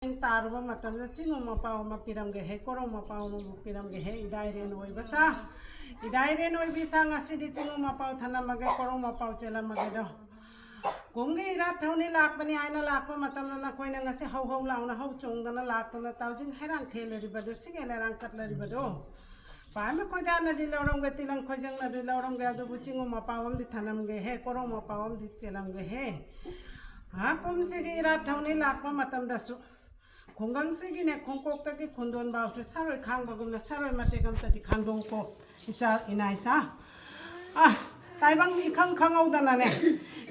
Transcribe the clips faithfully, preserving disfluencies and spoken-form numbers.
ꯇꯥꯔꯨꯕ ꯃꯇꯝꯗ ꯆꯤꯡꯉꯨ ꯃꯄꯥꯎ ꯑꯃ ꯄꯤꯔꯝꯒꯦ ꯍꯦ, ꯀꯣꯔꯧ ꯃꯄꯥꯎ ꯑꯃꯕꯨ ꯄꯤꯔꯝꯒꯦ ꯍꯦ, ꯏꯗꯥꯏꯔꯦꯟ ꯑꯣꯏꯕ ꯁꯥ꯫ ꯏꯗꯥꯏꯔꯦꯟ ꯑꯣꯏꯕꯤ ꯁꯥ, ꯉꯁꯤꯗꯤ ꯆꯤꯡꯉꯨ ꯃꯄꯥꯎ ꯊꯅꯝꯃꯒꯦ, ꯀꯣꯔꯧ ꯃꯄꯥꯎ ꯆꯦꯜꯂꯝꯃꯒꯦꯗꯣ꯫ ꯀꯨꯝꯒꯤ ꯏꯔꯥꯠ ꯊꯧꯅꯤ ꯂꯥꯛꯄꯅꯤ ꯍꯥꯏꯅ ꯂꯥꯛꯄ ꯃꯇꯝꯗ ꯅꯈꯣꯏꯅ ꯉꯁꯤ ꯍꯧ ꯍꯧ ꯂꯥꯎꯅ ꯍꯧ ꯆꯣꯡꯗꯅ ꯂꯥꯛꯇꯅ ꯇꯥꯎꯖꯤꯡ ꯍꯩꯔꯥꯡ ꯊꯦꯜꯂꯔꯤꯕꯗꯣ, ꯁꯤꯒꯦ ꯂꯩꯔꯥꯡ ꯀꯠꯂꯔꯤꯕꯗꯣ꯫ ꯄꯥꯏꯃ ꯈꯣꯏꯗꯥꯅꯗꯤ ꯂꯧꯔꯝꯒꯦ, ꯇꯤꯂꯪ ꯈꯣꯏꯖꯪꯅꯗꯤ ꯂꯧꯔꯝꯒꯦ, ꯑꯗꯨꯕꯨ ꯆꯤꯡꯉꯨ ꯃꯄꯥꯎ ꯑꯃꯗꯤ ꯊꯅꯝꯒꯦ ꯍꯦ, ꯀꯣꯔꯧ ꯃꯄꯥꯎ ꯑꯃꯗꯤ ꯆꯦꯜꯂꯝꯒꯦ ꯍꯦ꯫ ꯍꯥ, ꯀꯨꯝꯁꯤꯒꯤ ꯏꯔꯥꯠ ꯊꯧꯅꯤ ꯂꯥꯛꯄ ꯃꯇꯝꯗꯁꯨ ꯈꯨꯡꯒꯪꯁꯤꯒꯤꯅꯦ, ꯈꯣꯡꯀꯣꯛꯇꯒꯤ ꯈꯨꯟꯗꯣꯟ ꯐꯥꯎꯁꯦ ꯁꯥꯔꯣꯏ ꯈꯥꯡꯕꯒꯨꯝꯅ ꯁꯥꯔꯣꯏ ꯃꯇꯦꯛ ꯑꯝꯇꯗꯤ ꯈꯥꯡꯗꯣꯛꯎꯀꯣ, ꯏꯆꯥ ꯏꯅꯥ ꯏꯆꯥ꯫ ꯑ, ꯇꯥꯏꯕꯪ ꯏꯈꯪ ꯈꯪꯍꯧꯗꯅꯅꯦ,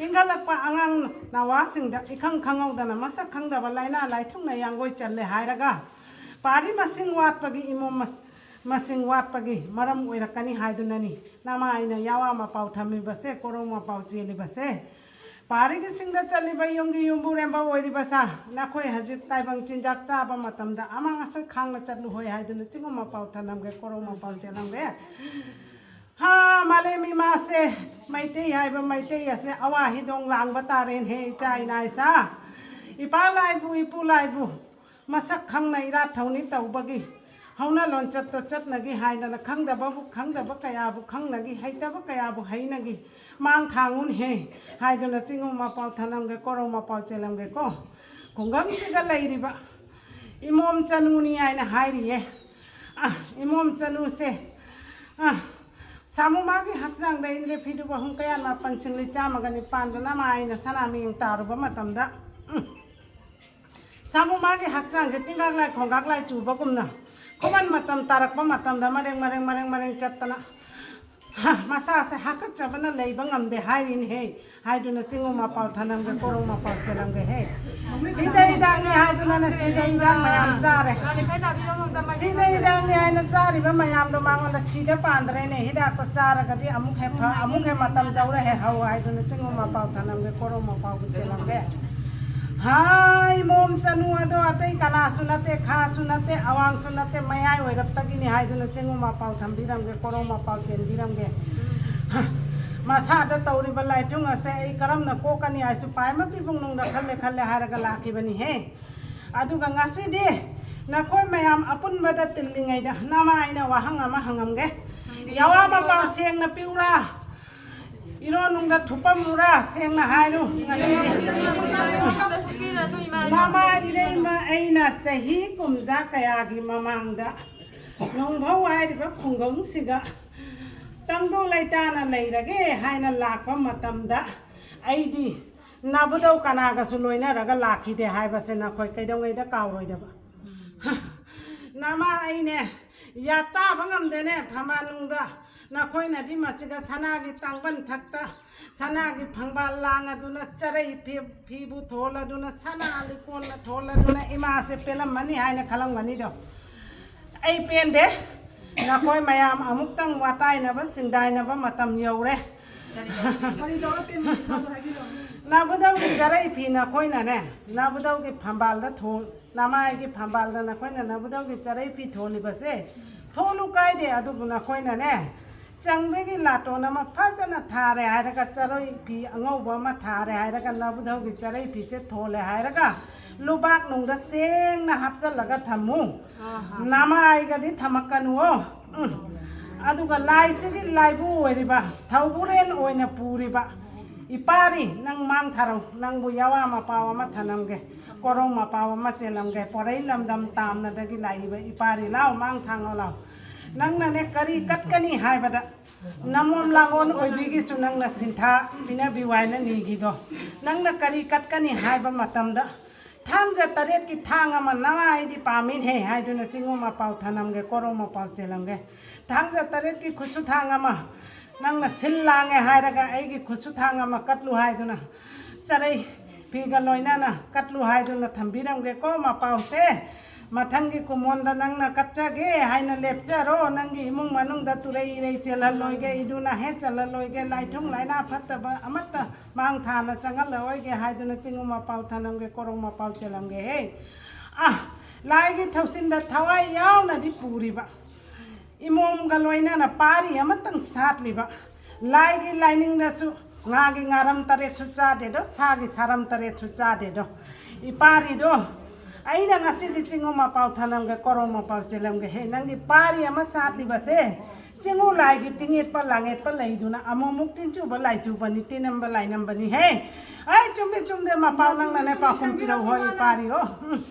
ꯏꯟꯈꯠꯂꯛꯄ ꯑꯉꯥꯡ ꯅꯋꯥꯁꯤꯡꯗ ꯏꯈꯪ ꯈꯪꯍꯧꯗꯅ ꯃꯁꯛ ꯈꯪꯗꯕ ꯂꯥꯏꯅꯥ ꯂꯥꯏꯊꯨꯡꯅ ꯌꯥꯡꯒꯣꯏ ꯆꯜꯂꯦ ꯍꯥꯏꯔꯒ, ꯄꯥꯔꯤ ꯃꯁꯤꯡ ꯋꯥꯠꯄꯒꯤ, ꯏꯃꯣꯝ ꯃꯁ-, ꯃꯁꯤꯡ ꯋꯥꯠꯄꯒꯤ ꯃꯔꯝ ꯑꯣꯏꯔꯛꯀꯅꯤ ꯍꯥꯏꯗꯨꯅꯅꯤ ꯅꯃꯥꯏꯅ ꯌꯥꯋꯥ ꯃꯄꯥꯎ ꯊꯝꯃꯤꯕꯁꯦ, ꯀꯣꯔꯧ ꯃꯄꯥꯎ ꯆꯦꯜꯂꯤꯕꯁꯦ꯫ ꯄꯥꯔꯤꯒꯤꯁꯤꯡꯗ ꯆꯠꯂꯤꯕ ꯌꯨꯝꯒꯤ ꯌꯨꯝꯕꯨꯔꯦꯝꯕ ꯑꯣꯏꯔꯤꯕ ꯁꯥ, ꯅꯈꯣꯏ ꯍꯧꯖꯤꯛ ꯇꯥꯏꯕꯪ ꯆꯤꯟꯖꯥꯛ ꯆꯥꯕ ꯃꯇꯝꯗ ꯑꯃꯥꯡ ꯑꯁꯣꯏ ꯈꯥꯡꯅ ꯆꯠꯂꯨꯍꯣꯏ ꯍꯥꯏꯗꯨꯅ ꯆꯤꯡꯉꯨ ꯃꯄꯥꯎ ꯊꯅꯝꯒꯦ, ꯀꯣꯔꯧ ꯃꯄꯥꯎ ꯆꯦꯜꯂꯝꯒꯦ꯫ ꯍꯥ, ꯃꯥꯂꯦꯝ ꯏꯃꯥꯁꯦ, ꯃꯩꯇꯩ ꯍꯥꯏꯕ ꯃꯩꯇꯩ ꯑꯁꯦ ꯑꯋꯥ ꯍꯤꯗꯣꯡ ꯂꯥꯡꯕ ꯇꯥꯔꯦꯅꯦ ꯍꯦ, ꯏꯆꯥ ꯏꯅꯥ ꯏꯆꯥ꯫ ꯏꯄꯥ ꯂꯥꯏꯕꯨ, ꯏꯄꯨ ꯂꯥꯏꯕꯨ ꯃꯁꯛ ꯈꯪꯅ ꯏꯔꯥꯠ ꯊꯧꯅꯤ ꯇꯧꯕꯒꯤ ꯍꯧꯅ ꯂꯣꯟꯆꯠꯇꯣ ꯆꯠꯅꯒꯤ ꯍꯥꯏꯗꯅ ꯈꯪꯗꯕꯕꯨ ꯈꯪꯗꯕ ꯀꯌꯥꯕꯨ ꯈꯪꯅꯒꯤ, ꯍꯩꯇꯕ ꯀꯌꯥꯕꯨ ꯍꯩꯅꯒꯤ, ꯃꯥꯡ ꯊꯥꯡꯉꯨꯟꯍꯦ ꯍꯥꯏꯗꯨꯅ ꯆꯤꯡꯉꯨ ꯃꯄꯥꯎ ꯊꯅꯝꯒꯦ, ꯀꯣꯔꯧ ꯃꯄꯥꯎ ꯆꯦꯜꯂꯝꯒꯦꯀꯣ꯫ ꯈꯨꯡꯒꯪꯁꯤꯗ ꯂꯩꯔꯤꯕ ꯏꯃꯣꯝ ꯆꯅꯨꯅꯤ ꯍꯥꯏꯅ ꯍꯥꯏꯔꯤꯌꯦ꯫ ꯑ, ꯏꯃꯣꯝ ꯆꯅꯨꯁꯦ, ꯑ, ꯁꯥꯃꯨ ꯃꯥꯒꯤ ꯍꯛꯆꯥꯡꯗ ꯏꯟꯗ꯭ꯔꯤ ꯐꯤꯗꯨꯕ ꯍꯨꯝ ꯀꯌꯥ ꯃꯥꯄꯟ ꯁꯤꯡꯂꯤ ꯆꯥꯝꯃꯒ ꯅꯤꯄꯥꯟꯗꯅ ꯃꯥꯏꯅ ꯁꯅꯥ ꯃꯤꯌꯦꯡ ꯇꯥꯔꯨꯕ ꯃꯇꯝꯗ, ꯎꯝ, ꯁꯥꯃꯨ ꯃꯥꯒꯤ ꯍꯛꯆꯥꯡꯁꯦ ꯇꯤꯡꯒꯥꯛ ꯂꯥꯏ ꯈꯣꯡꯒꯥꯛ ꯂꯥꯏ ꯆꯨꯕꯒꯨꯝꯅ ꯈꯨꯃꯟ ꯃꯇꯝ ꯇꯥꯔꯛꯄ ꯃꯇꯝꯗ ꯃꯔꯦꯡ, ꯃꯔꯦꯡ, ꯃꯔꯦꯡ, ꯃꯔꯦꯡ ꯆꯠꯇꯅ, ꯍ, ꯃꯁꯥꯁꯦ ꯍꯥꯀꯠꯆꯕꯅ ꯂꯩꯕ ꯉꯝꯗꯦ ꯍꯥꯏꯔꯤꯅꯦꯍꯦ꯫ ꯍꯥꯏꯗꯨꯅ ꯆꯤꯡꯉꯨ ꯃꯄꯥꯎ ꯊꯅꯝꯒꯦ, ꯀꯣꯔꯧ ꯃꯄꯥꯎ ꯆꯦꯜꯂꯝꯒꯦ ꯍꯦ꯫ ꯁꯤꯗ ꯍꯤꯗꯥꯛꯅꯤ ꯍꯥꯏꯗꯨꯅꯅꯦ, ꯁꯤꯗ ꯍꯤꯗꯥꯛ ꯃꯌꯥꯝ ꯆꯥꯔꯦ꯫ ꯁꯤꯗ ꯍꯤꯗꯥꯛꯅꯤ ꯍꯥꯏꯅ ꯆꯥꯔꯤꯕ ꯃꯌꯥꯝꯗꯣ ꯃꯉꯣꯟꯗ ꯁꯤꯗ ꯄꯥꯟꯗ꯭ꯔꯦꯅꯦ꯫ ꯍꯤꯗꯥꯛꯇꯣ ꯆꯥꯔꯒꯗꯤ ꯑꯃꯨꯛ ꯍꯦ ꯐ-, ꯑꯃꯨꯛ ꯍꯦ ꯃꯇꯝ ꯆꯧꯔ ꯍꯦ ꯍꯧ ꯍꯥꯏꯗꯨꯅ ꯆꯤꯡꯉꯨ ꯃꯄꯥꯎ ꯊꯅꯝꯒꯦ, ꯀꯣꯔꯧ ꯃꯄꯥꯎꯕꯨ ꯆꯦꯜꯂꯝꯒꯦ꯫ ꯍꯥꯏ, ꯃꯣꯝ ꯆꯅꯨ ꯑꯗꯣ ꯑꯇꯩ ꯀꯅꯥꯁꯨ ꯅꯠꯇꯦ, ꯈꯥꯁꯨ ꯅꯠꯇꯦ, ꯑꯋꯥꯡꯁꯨ ꯅꯠꯇꯦ, ꯃꯌꯥꯏ ꯑꯣꯏꯔꯞꯇꯒꯤꯅꯤ ꯍꯥꯏꯗꯨꯅ ꯆꯤꯡꯉꯨ ꯃꯄꯥꯎ ꯊꯝꯕꯤꯔꯝꯒꯦ, ꯀꯣꯔꯧ ꯃꯄꯥꯎ ꯆꯦꯟꯕꯤꯔꯝꯒꯦ꯫ ꯃꯁꯥꯗ ꯇꯧꯔꯤꯕ ꯂꯥꯏꯊꯨꯡ ꯑꯁꯦ ꯑꯩ ꯀꯔꯝꯅ ꯀꯣꯛꯀꯅꯤ ꯍꯥꯏꯁꯨ ꯄꯥꯏꯃ ꯄꯤꯕꯨꯡ ꯅꯨꯡꯗ ꯈꯜꯂꯦ ꯈꯜꯂꯦ ꯍꯥꯏꯔꯒ ꯂꯥꯛꯈꯤꯕꯅꯤꯍꯦ꯫ ꯑꯗꯨꯒ ꯉꯁꯤꯗꯤ ꯅꯈꯣꯏ ꯃꯌꯥꯝ ꯑꯄꯨꯟꯕꯗ ꯇꯤꯜꯂꯤꯉꯩꯗ ꯅꯃꯥ ꯑꯩꯅ ꯋꯥꯍꯪ ꯑꯃ ꯍꯪꯉꯝꯒꯦ꯫ ꯌꯥꯋꯥ ꯃꯄꯥꯎ ꯁꯦꯡꯅ ꯄꯤꯎꯔꯥ? ꯏꯔꯣ ꯅꯨꯡꯗ ꯊꯨꯞꯄꯝꯃꯨꯔꯥ? ꯁꯦꯡꯅ ꯍꯥꯏꯔꯨ꯫ ꯅꯃꯥ ꯏꯔꯩꯃ ꯑꯩꯅ ꯆꯍꯤ ꯀꯨꯝꯖꯥ ꯀꯌꯥꯒꯤ ꯃꯃꯥꯡꯗ ꯅꯣꯡꯐꯧ ꯍꯥꯏꯔꯤꯕ ꯈꯨꯡꯒꯪꯁꯤꯒ ꯇꯪꯗꯨ ꯂꯩꯇꯥꯅ ꯂꯩꯔꯒꯦ ꯍꯥꯏꯅ ꯂꯥꯛꯄ ꯃꯇꯝꯗ ꯑꯩꯗꯤ ꯅꯥꯕꯨꯗꯧ ꯀꯅꯥꯒꯁꯨ ꯂꯣꯏꯅꯔꯒ ꯂꯥꯛꯈꯤꯗꯦ ꯍꯥꯏꯕꯁꯦ ꯅꯈꯣꯏ ꯀꯩꯗꯧꯉꯩꯗ ꯀꯥꯎꯔꯣꯏꯗꯕ꯫ ꯅꯃꯥ ꯑꯩꯅꯦ ꯌꯥꯇꯥꯕ ꯉꯝꯗꯦꯅꯦ ꯐꯝꯕꯥꯜꯅꯨꯡꯗ꯫ ꯅꯈꯣꯏꯅꯗꯤ ꯃꯁꯤꯒ ꯁꯅꯥꯒꯤ ꯇꯥꯡꯕꯟ ꯊꯛꯇ ꯁꯅꯥꯒꯤ ꯐꯝꯕꯥꯜ ꯂꯥꯡ ꯑꯗꯨꯅ ꯆꯔꯩ ꯐꯤ-, ꯐꯤꯕꯨ ꯊꯣꯜꯂꯗꯨꯅ ꯁꯅꯥ ꯂꯤꯛꯀꯣꯟꯅ ꯊꯣꯜꯂꯗꯨꯅ ꯏꯃꯥꯁꯦ ꯄꯦꯜꯂꯝꯃꯅꯤ ꯍꯥꯏꯅ ꯈꯜꯂꯝꯒꯅꯤꯗꯣ꯫ ꯑꯩ ꯄꯦꯟꯗꯦ꯫ ꯅꯈꯣꯏ ꯃꯌꯥꯝ ꯑꯃꯨꯛꯇꯪ ꯋꯥꯇꯥꯏꯅꯕ ꯆꯤꯡꯗꯥꯏꯅꯕ ꯃꯇꯝ ꯌꯧꯔꯦ꯫ ꯀꯔꯤ ꯇꯧꯔ ꯄꯦꯟꯕ ꯏꯁꯥꯗꯣ ꯍꯥꯏꯕꯤꯔꯛꯑꯣ꯫ ꯅꯥꯕꯨꯗꯧꯒꯤ ꯆꯔꯩ ꯐꯤ ꯅꯈꯣꯏꯅꯅꯦ, ꯅꯥꯕꯨꯗꯧꯒꯤ ꯐꯝꯕꯥꯜꯗ ꯊꯣ-, ꯅꯃꯥꯏꯒꯤ ꯐꯝꯕꯥꯜꯗ ꯅꯈꯣꯏꯅ ꯅꯥꯕꯨꯗꯧꯒꯤ ꯆꯔꯩ ꯐꯤ ꯊꯣꯜꯂꯤꯕꯁꯦ ꯊꯣꯜꯂꯨ ꯀꯥꯏꯗꯦ, ꯑꯗꯨꯕꯨ ꯅꯈꯣꯏꯅꯅꯦ ꯆꯪꯕꯒꯤ ꯂꯥꯇꯣꯟ ꯑꯃ ꯐꯖꯅ ꯊꯥꯔꯦ ꯍꯥꯏꯔꯒ ꯆꯔꯩ ꯐꯤ ꯑꯉꯧꯕ ꯑꯃ ꯊꯥꯔꯦ ꯍꯥꯏꯔꯒ ꯅꯥꯕꯨꯗꯧꯒꯤ ꯆꯔꯩ ꯐꯤꯁꯦ ꯊꯣꯜꯂꯦ ꯍꯥꯏꯔꯒ ꯂꯨꯕꯥꯛ ꯅꯨꯡꯗ ꯁꯦꯡꯅ ꯍꯥꯞꯆꯜꯂꯒ ꯊꯝꯃꯨ꯫ ꯅꯃꯥꯏꯒꯗꯤ ꯊꯝꯃꯛꯀꯅꯨꯋꯣ꯫ ꯎꯝ꯫ ꯑꯗꯨꯒ ꯂꯥꯏꯁꯤꯒꯤ ꯂꯥꯏꯕꯨ ꯑꯣꯏꯔꯤꯕ ꯊꯧꯕꯨꯔꯦꯟ ꯑꯣꯏꯅ ꯄꯨꯔꯤꯕ ꯏꯄꯥꯔꯤ ꯅꯪ ꯃꯥꯡ ꯊꯥꯔꯧ꯫ ꯅꯪꯕꯨ ꯌꯥꯋꯥ ꯃꯄꯥꯎ ꯑꯃ ꯊꯅꯝꯒꯦ, ꯀꯣꯔꯧ ꯃꯄꯥꯎ ꯑꯃ ꯆꯦꯜꯂꯝꯒꯦ꯫ ꯄꯣꯔꯩ ꯂꯝꯗꯝ ꯇꯥꯝꯅꯗꯒꯤ ꯂꯥꯛꯏꯕ ꯏꯄꯥꯔꯤ ꯂꯥꯎ ꯃꯥꯡ ꯊꯥꯡꯉꯣ ꯂꯥꯎ꯫ ꯅꯪꯅꯅꯦ ꯀꯔꯤ ꯀꯠꯀꯅꯤ ꯍꯥꯏꯕꯗ ꯅꯃꯣꯝ ꯂꯥꯡꯒꯣꯜ ꯑꯣꯏꯕꯤꯒꯤꯁꯨ ꯅꯪꯅ ꯁꯤꯟꯊꯥ ꯄꯤꯅꯕꯤꯌꯨ ꯍꯥꯏꯅ ꯅꯤꯈꯤꯗꯣ꯫ ꯅꯪꯅ ꯀꯔꯤ ꯀꯠꯀꯅꯤ ꯍꯥꯏꯕ ꯃꯇꯝꯗ ꯊꯥꯡꯖ ꯇꯔꯦꯠꯀꯤ ꯊꯥꯡ ꯑꯃ ꯅꯃꯥꯏꯗꯤ ꯄꯥꯝꯃꯤꯅꯦ ꯍꯥꯏꯗꯨꯅ ꯆꯤꯡꯉꯨ ꯃꯄꯥꯎ ꯊꯅꯝꯒꯦ, ꯀꯣꯔꯧ ꯃꯄꯥꯎ ꯆꯦꯜꯂꯝꯒꯦ꯫ ꯊꯥꯡꯖ ꯇꯔꯦꯠꯀꯤ ꯈꯨꯠꯁꯨ ꯊꯥꯡ ꯑꯃ ꯅꯪꯅ ꯁꯤꯜ ꯂꯥꯡꯉꯦ ꯍꯥꯏꯔꯒ ꯑꯩꯒꯤ ꯈꯨꯠꯁꯨ ꯊꯥꯡ ꯑꯃ ꯀꯠꯂꯨ ꯍꯥꯏꯗꯨꯅ ꯆꯔꯩ ꯐꯤꯒ ꯂꯣꯏꯅꯅ ꯀꯠꯂꯨ ꯍꯥꯏꯗꯨꯅ ꯊꯝꯕꯤꯔꯝꯒꯦꯀꯣ ꯃꯄꯥꯎꯁꯦ꯫ ꯃꯊꯪꯒꯤ ꯀꯨꯃꯣꯟꯗ ꯅꯪꯅ ꯀꯠꯆꯒꯦ ꯍꯥꯏꯅ ꯂꯦꯞꯆꯔꯣ꯫ ꯅꯪꯒꯤ ꯏꯃꯨꯡ ꯃꯅꯨꯡꯗ ꯇꯨꯔꯩ ꯏꯔꯩ ꯆꯦꯜꯍꯜꯂꯣꯏꯒꯦ, ꯏꯗꯨ ꯅꯥꯍꯦ ꯆꯜꯍꯜꯂꯣꯏꯒꯦ, ꯂꯥꯏꯊꯨꯡ ꯂꯥꯏꯅꯥ ꯐꯠꯇꯕ ꯑꯃꯠꯇ ꯃꯥꯡ ꯊꯥꯅ ꯆꯪꯍꯜꯂꯛꯑꯣꯏꯒꯦ ꯍꯥꯏꯗꯨꯅ ꯆꯤꯡꯉꯨ ꯃꯄꯥꯎ ꯊꯅꯝꯒꯦ, ꯀꯣꯔꯧ ꯃꯄꯥꯎ ꯆꯦꯜꯂꯝꯒꯦ ꯍꯦ꯫ ꯑ, ꯂꯥꯏꯒꯤ ꯊꯧꯁꯤꯟꯗ ꯊꯋꯥꯏ ꯌꯥꯎꯅꯗꯤ ꯄꯨꯔꯤꯕ ꯏꯃꯣꯝꯒ ꯂꯣꯏꯅꯅ ꯄꯥꯔꯤ ꯑꯃꯇꯪ ꯁꯥꯠꯂꯤꯕ ꯂꯥꯏꯒꯤ ꯂꯥꯏꯅꯤꯡꯗꯁꯨ ꯉꯥꯒꯤ ꯉꯥꯔꯝ ꯇꯔꯦꯠꯁꯨ ꯆꯥꯗꯦꯗꯣ, ꯁꯥꯒꯤ ꯁꯥꯔꯝ ꯇꯔꯦꯠꯁꯨ ꯆꯥꯗꯦꯗꯣ꯫ ꯏꯄꯥꯔꯤꯗꯣ ꯑꯩꯅ ꯉꯁꯤꯗꯤ ꯆꯤꯡꯉꯨ ꯃꯄꯥꯎ ꯊꯅꯝꯒꯦ, ꯀꯣꯔꯧ ꯃꯄꯥꯎ ꯆꯦꯜꯂꯝꯒꯦ꯫ ꯍꯦ, ꯅꯪꯒꯤ ꯄꯥꯔꯤ ꯑꯃ ꯁꯥꯠꯂꯤꯕꯁꯦ, ꯆꯤꯡꯉꯨ ꯂꯥꯏꯒꯤ ꯇꯤꯡꯉꯦꯠꯄ ꯂꯥꯡꯉꯦꯠꯄ ꯂꯩꯗꯨꯅ ꯑꯃꯨꯛꯃꯨꯛ ꯇꯤꯟꯆꯨꯕ ꯂꯥꯏꯆꯨꯕꯅꯤ, ꯇꯤꯟꯅꯝꯕ ꯂꯥꯏꯅꯝꯕꯅꯤ꯫ ꯍꯦ, ꯑꯩ ꯆꯨꯝꯃꯤ ꯆꯨꯝꯗꯦ ꯃꯄꯥꯎ ꯅꯪꯅꯅꯦ ꯄꯥꯎꯈꯨꯝ ꯄꯤꯔꯧ꯫ ꯍꯣꯏ, ꯄꯥꯔꯤ, ꯑꯣ꯫ ꯎꯝ꯫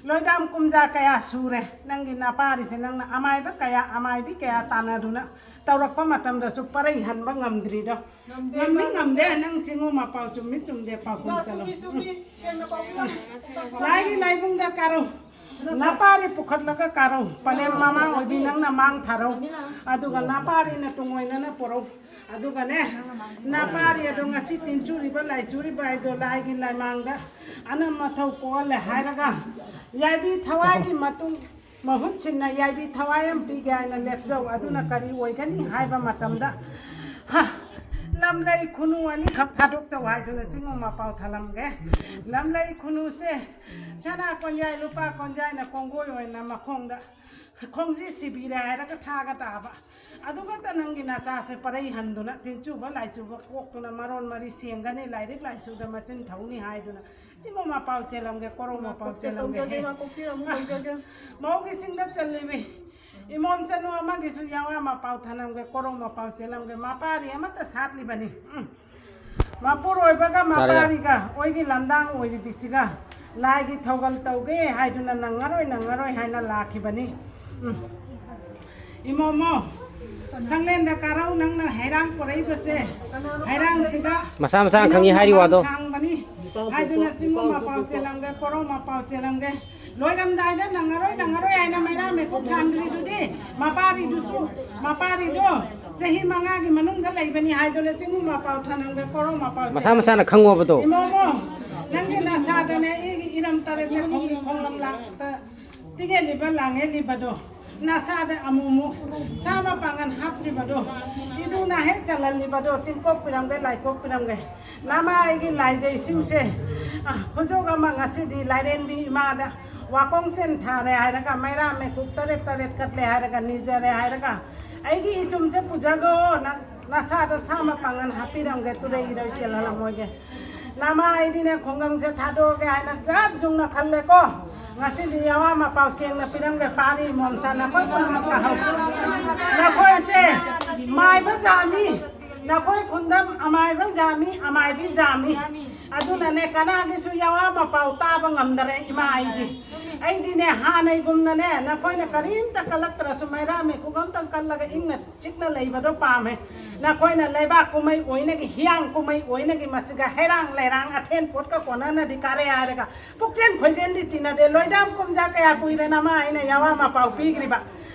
ꯂꯣꯏꯗꯥꯝ ꯀꯨꯝꯖꯥ ꯀꯌꯥ ꯁꯨꯔꯦ ꯅꯪꯒꯤ ꯅꯄꯥꯔꯤꯁꯦ, ꯅꯪꯅ ꯑꯃꯥꯏꯕ ꯀꯌꯥ, ꯑꯃꯥꯏꯕꯤ ꯀꯌꯥ ꯇꯥꯟꯅꯗꯨꯅ ꯇꯧꯔꯛꯄ ꯃꯇꯝꯗꯁꯨ ꯄꯔꯩ ꯍꯟꯕ ꯉꯝꯗ꯭ꯔꯤꯗꯣ꯫ ꯉꯝꯗꯦ, ꯉꯝꯃꯤ, ꯉꯝꯗꯦ꯫ ꯅꯪ ꯆꯤꯡꯉꯨ ꯃꯄꯥꯎ ꯆꯨꯝꯃꯤ ꯆꯨꯝꯗꯦ ꯄꯥꯎꯈꯨꯝ ꯆꯠꯂꯣ꯫ ꯆꯨꯝꯃꯤ, ꯆꯨꯝꯃꯤ꯫ ꯁꯦꯡꯅ ꯄꯥꯎꯈꯨꯝ꯫ ꯂꯥꯏꯒꯤ ꯂꯥꯏꯕꯨꯡꯗ ꯀꯥꯔꯧ꯫ ꯅꯄꯥꯔꯤ ꯄꯨꯈꯠꯂꯒ ꯀꯥꯔꯧ꯫ ꯄꯂꯦꯝ ꯃꯃꯥ ꯑꯣꯏꯕꯤ ꯅꯪꯅ ꯃꯥꯡ ꯊꯥꯔꯧ꯫ ꯑꯗꯨꯒ ꯅꯄꯥꯔꯤꯅ ꯇꯨꯡꯑꯣꯏꯅꯅ ꯄꯨꯔꯧ꯫ ꯑꯗꯨꯒꯅꯦ, ꯅꯄꯥꯔꯤ ꯑꯗꯣ ꯉꯁꯤ ꯇꯤꯟꯆꯨꯔꯤꯕ ꯂꯥꯏꯆꯨꯔꯤꯕ ꯍꯥꯏꯗꯣ ꯂꯥꯏꯒꯤ ꯂꯥꯏꯃꯥꯡꯗ ꯑꯅꯝ ꯑꯊꯧ ꯀꯣꯛꯍꯜꯂꯦ ꯍꯥꯏꯔꯒ, ꯌꯥꯏꯕꯤ ꯊꯋꯥꯏꯒꯤ ꯃꯇꯨꯡ ꯃꯍꯨꯠ ꯁꯤꯟꯅ ꯌꯥꯏꯕꯤ ꯊꯋꯥꯏ ꯑꯃ ꯄꯤꯒꯦ ꯍꯥꯏꯅ ꯂꯦꯞꯆꯧ꯫ ꯑꯗꯨꯅ ꯀꯔꯤ ꯑꯣꯏꯒꯅꯤ ꯍꯥꯏꯕ ꯃꯇꯝꯗ, ꯍ, ꯂꯝꯂꯩ ꯈꯨꯅꯨ ꯑꯅꯤꯈꯛ ꯊꯥꯗꯣꯛꯆꯧ ꯍꯥꯏꯗꯨꯅ ꯆꯤꯡꯉꯨ ꯃꯄꯥꯎ ꯊꯅꯝꯒꯦ꯫ ꯂꯝꯂꯩ ꯈꯨꯅꯨꯁꯦ ꯁꯅꯥ ꯀꯣꯟꯌꯥꯏ ꯂꯨꯄꯥ ꯀꯣꯟꯌꯥꯏꯅ ꯀꯣꯡꯒꯣꯏ ꯑꯣꯏꯅ ꯃꯈꯣꯡꯗ ꯈꯣꯡꯖꯤ ꯁꯤꯕꯤꯔꯦ ꯍꯥꯏꯔꯒ ꯊꯥꯒ ꯇꯥꯕ꯫ ꯑꯗꯨꯒꯇ ꯅꯪꯒꯤ ꯅꯆꯥꯁꯦ ꯄꯔꯩ ꯍꯟꯗꯨꯅ ꯇꯤꯟꯆꯨꯕ ꯂꯥꯏꯆꯨꯕ ꯀꯣꯛꯇꯨꯅ ꯃꯔꯣꯟ ꯃꯔꯤ ꯁꯦꯡꯒꯅꯤ, ꯂꯥꯏꯔꯤꯛ ꯂꯥꯏꯁꯨꯗ ꯃꯆꯤꯟ ꯊꯧꯅꯤ ꯍꯥꯏꯗꯨꯅ ꯆꯤꯡꯉꯨ ꯃꯄꯥꯎ ꯆꯦꯜꯂꯝꯒꯦ, ꯀꯣꯔꯧ ꯃꯄꯥꯎ ꯆꯦꯜꯂꯝꯒꯦ꯫ ꯇꯧꯖꯒꯦ, ꯍꯦ꯫ ꯃꯥ ꯀꯣꯛꯄꯤꯔꯝꯃꯨ, ꯇꯧꯖꯒꯦ꯫ ꯃꯧꯒꯤ ꯆꯤꯡꯗ ꯆꯜꯂꯤꯕꯤ ꯏꯃꯣꯝ ꯆꯅꯨ ꯑꯃꯒꯤꯁꯨ ꯌꯥꯋꯥ ꯃꯄꯥꯎ ꯊꯅꯝꯒꯦ, ꯀꯣꯔꯧ ꯃꯄꯥꯎ ꯆꯦꯜꯂꯝꯒꯦ꯫ ꯃꯄꯥꯔꯤ ꯑꯃꯠꯇ ꯁꯥꯠꯂꯤꯕꯅꯤ꯫ ꯎꯝ꯫ ꯃꯄꯨꯔꯣꯏꯕꯒ ꯌꯥꯔꯦ, ꯌꯥꯔꯦ꯫ ꯃꯄꯥꯔꯤꯒ ꯑꯣꯏꯒꯤ ꯂꯝꯗꯥꯡ ꯑꯣꯏꯔꯤꯕꯤꯁꯤꯒ ꯂꯥꯏꯒꯤ ꯊꯧꯒꯜ ꯇꯧꯒꯦ ꯍꯥꯏꯗꯨꯅ ꯅꯪꯉꯔꯣꯏ, ꯅꯪꯉꯔꯣꯏ ꯍꯥꯏꯅ ꯂꯥꯛꯈꯤꯕꯅꯤ꯫ ꯎꯝ꯫ ꯏꯃꯣꯃꯣ, ꯁꯪꯂꯦꯟꯗ ꯀꯥꯔꯧ ꯅꯪꯅ ꯍꯩꯔꯥꯡ ꯄꯨꯔꯛꯏꯕꯁꯦ, ꯍꯩꯔꯥꯡꯁꯤꯒ ꯃꯁꯥ ꯃꯁꯥꯅ ꯈꯪꯉꯤ ꯍꯥꯏꯔꯤ ꯋꯥꯗꯣ꯫ ꯊꯥꯡꯕꯅꯤ ꯍꯥꯏꯗꯨꯅ ꯆꯤꯡꯉꯨ ꯃꯄꯥꯎ ꯆꯦꯜꯂꯝꯒꯦ, ꯀꯣꯔꯧ ꯃꯄꯥꯎ ꯆꯦꯜꯂꯝꯒꯦ꯫ ꯂꯣꯏꯔꯝꯗꯥꯏꯗ ꯅꯪꯉꯔꯣꯏ, ꯅꯪꯉꯔꯣꯏ ꯍꯥꯏꯅ ꯃꯩꯔꯥ ꯃꯩꯀꯨꯞ ꯊꯥꯟꯈ꯭ꯔꯤꯗꯨꯗꯤ ꯃꯄꯥꯔꯤꯗꯨꯁꯨ, ꯃꯄꯥꯔꯤꯗꯣ ꯆꯍꯤ ꯃꯉꯥꯒꯤ ꯃꯅꯨꯡꯗ ꯂꯩꯕꯅꯤ ꯍꯥꯏꯗꯨꯅ ꯆꯤꯡꯉꯨ ꯃꯄꯥꯎ ꯊꯅꯝꯒꯦ, ꯀꯣꯔꯧ ꯃꯄꯥꯎ ꯃꯁꯥ ꯆꯦꯜꯂꯝꯒꯦ꯫ ꯃꯁꯥꯅ ꯈꯪꯉꯣꯕꯗꯣ꯫ ꯏꯃꯣꯃꯣ, ꯅꯪꯒꯤ ꯅꯁꯥꯗꯅꯦ ꯑꯩꯒꯤ ꯏꯔꯝ ꯇꯔꯦꯠꯇ ꯈꯣꯡꯒꯤ ꯈꯣꯡꯂꯝ ꯂꯥꯛꯇ ꯇꯤꯡꯉꯦꯜꯂꯤꯕ ꯂꯥꯡꯉꯦꯜꯂꯤꯕꯗꯣ, ꯅꯁꯥꯗ ꯑꯃꯨꯛꯃꯨꯛ ꯁꯥ ꯃꯄꯥꯡꯒꯜ ꯍꯥꯞꯇ꯭ꯔꯤꯕꯗꯣ, ꯏꯗꯨꯅ ꯍꯦꯛ ꯆꯜꯍꯜꯂꯤꯕꯗꯣ, ꯇꯤꯡꯀꯣꯛꯄꯤꯔꯝꯒꯦ, ꯂꯥꯏꯀꯣꯛꯄꯤꯔꯝꯒꯦ꯫ ꯅꯃꯥ ꯑꯩꯒꯤ ꯂꯥꯏꯖꯩꯁꯤꯡꯁꯦ, ꯑ, ꯈꯨꯖꯣꯛ ꯑꯃ ꯉꯁꯤꯗꯤ ꯂꯥꯏꯔꯦꯟꯕꯤ ꯏꯃꯥꯗ ꯋꯥꯀꯣꯡ ꯆꯦꯟ ꯊꯥꯔꯦ ꯍꯥꯏꯔꯒ, ꯃꯩꯔꯥ ꯃꯩꯀꯨꯞ ꯇꯔꯦꯠ ꯇꯔꯦꯠ ꯀꯠꯂꯦ ꯍꯥꯏꯔꯒ, ꯅꯤꯖꯔꯦ ꯍꯥꯏꯔꯒ, ꯑꯩꯒꯤ ꯏꯆꯨꯝꯁꯦ ꯄꯨꯖꯈꯣ, ꯅ-, ꯅꯁꯥꯗꯣ ꯁꯥ ꯃꯄꯥꯡꯒꯜ ꯍꯥꯞꯄꯤꯔꯝꯒꯦ, ꯇꯨꯔꯩ ꯏꯔꯣꯏ ꯆꯦꯜꯍꯜꯂꯝꯃꯣꯏꯒꯦ꯫ ꯅꯃꯥ ꯑꯩꯗꯤꯅꯦ ꯈꯨꯡꯒꯪꯁꯦ ꯊꯥꯗꯣꯛꯑꯒꯦ ꯍꯥꯏꯅ ꯆꯞ ꯌꯨꯡꯅ ꯈꯜꯂꯦꯀꯣ꯫ ꯉꯁꯤꯗꯤ ꯌꯥꯋꯥ ꯃꯄꯥꯎ ꯁꯦꯡꯅ ꯄꯤꯔꯝꯒꯦ, ꯄꯥꯔꯤ ꯃꯣꯝꯆꯥ ꯅꯈꯣꯏ ꯄꯨꯝꯅꯃꯛ ꯇꯥꯍꯧ꯫ ꯅꯈꯣꯏꯁꯦ ꯃꯥꯏꯕ ꯖꯥꯃꯤ, ꯅꯈꯣꯏ ꯈꯨꯟꯗ ꯑꯃꯥꯏꯕ ꯖꯥꯃꯤ, ꯑꯃꯥꯏꯕꯤ ꯖꯥꯃꯤ꯫ ꯑꯗꯨꯅꯅꯦ ꯀꯅꯥꯒꯤꯁꯨ ꯌꯥꯋꯥ ꯃꯄꯥꯎ ꯇꯥꯕ ꯉꯝꯗꯔꯦ ꯏꯃꯥ ꯑꯩꯗꯤ꯫ ꯑꯩꯗꯤꯅꯦ ꯍꯥꯟꯅꯩꯒꯨꯝꯅꯅꯦ ꯅꯈꯣꯏꯅ ꯀꯔꯤꯝꯇ ꯀꯜꯂꯛꯇ꯭ꯔꯁꯨ ꯃꯩꯔꯥ ꯃꯩꯀꯨꯞ ꯑꯝꯇꯪ ꯀꯜꯂꯒ ꯏꯪꯅ ꯆꯤꯛꯅ ꯂꯩꯕꯗꯣ ꯄꯥꯝꯃꯦ꯫ ꯅꯈꯣꯏꯅ ꯂꯩꯕꯥꯛ ꯀꯨꯝꯍꯩ ꯑꯣꯏꯅꯒꯤ, ꯍꯤꯌꯥꯡ ꯀꯨꯝꯍꯩ ꯑꯣꯏꯅꯒꯤ ꯃꯁꯤꯒ ꯍꯩꯔꯥꯡ ꯂꯩꯔꯥꯡ ꯑꯊꯦꯟ ꯄꯣꯠꯀ ꯀꯣꯟꯅꯅꯗꯤ ꯀꯥꯔꯦ ꯍꯥꯏꯔꯒ ꯄꯨꯛꯆꯦꯟ ꯈꯣꯏꯖꯦꯟꯗꯤ ꯇꯤꯟꯅꯗꯦ꯫ ꯂꯣꯏꯗꯥꯝ ꯀꯨꯝꯖꯥ ꯀꯌꯥ ꯀꯨꯏꯔꯦ ꯅꯃꯥ ꯑꯩꯅ ꯌꯥꯋꯥ ꯃꯄꯥꯎ ꯄꯤꯈ꯭ꯔꯤꯕ?